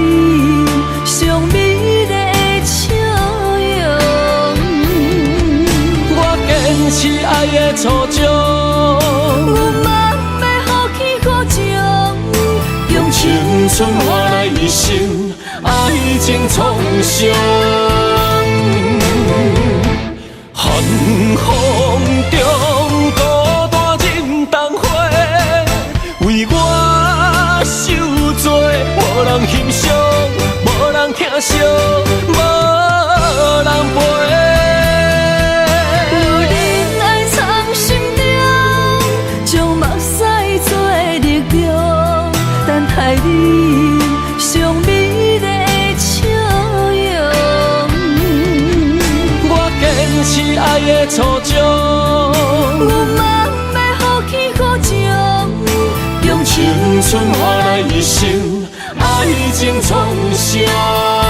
上美麗的笑容。我堅持愛的初衷，有夢欲予起予情，用青春換來一生愛情創傷。寒風中孤單忍冬花，為我受罪，無人欣賞，無人疼惜，無人陪。女人愛藏心中，將目屎做力量，等待你上美麗的笑容。我堅持愛的初衷，有夢欲予起予情，用青春換來一生愛情創傷。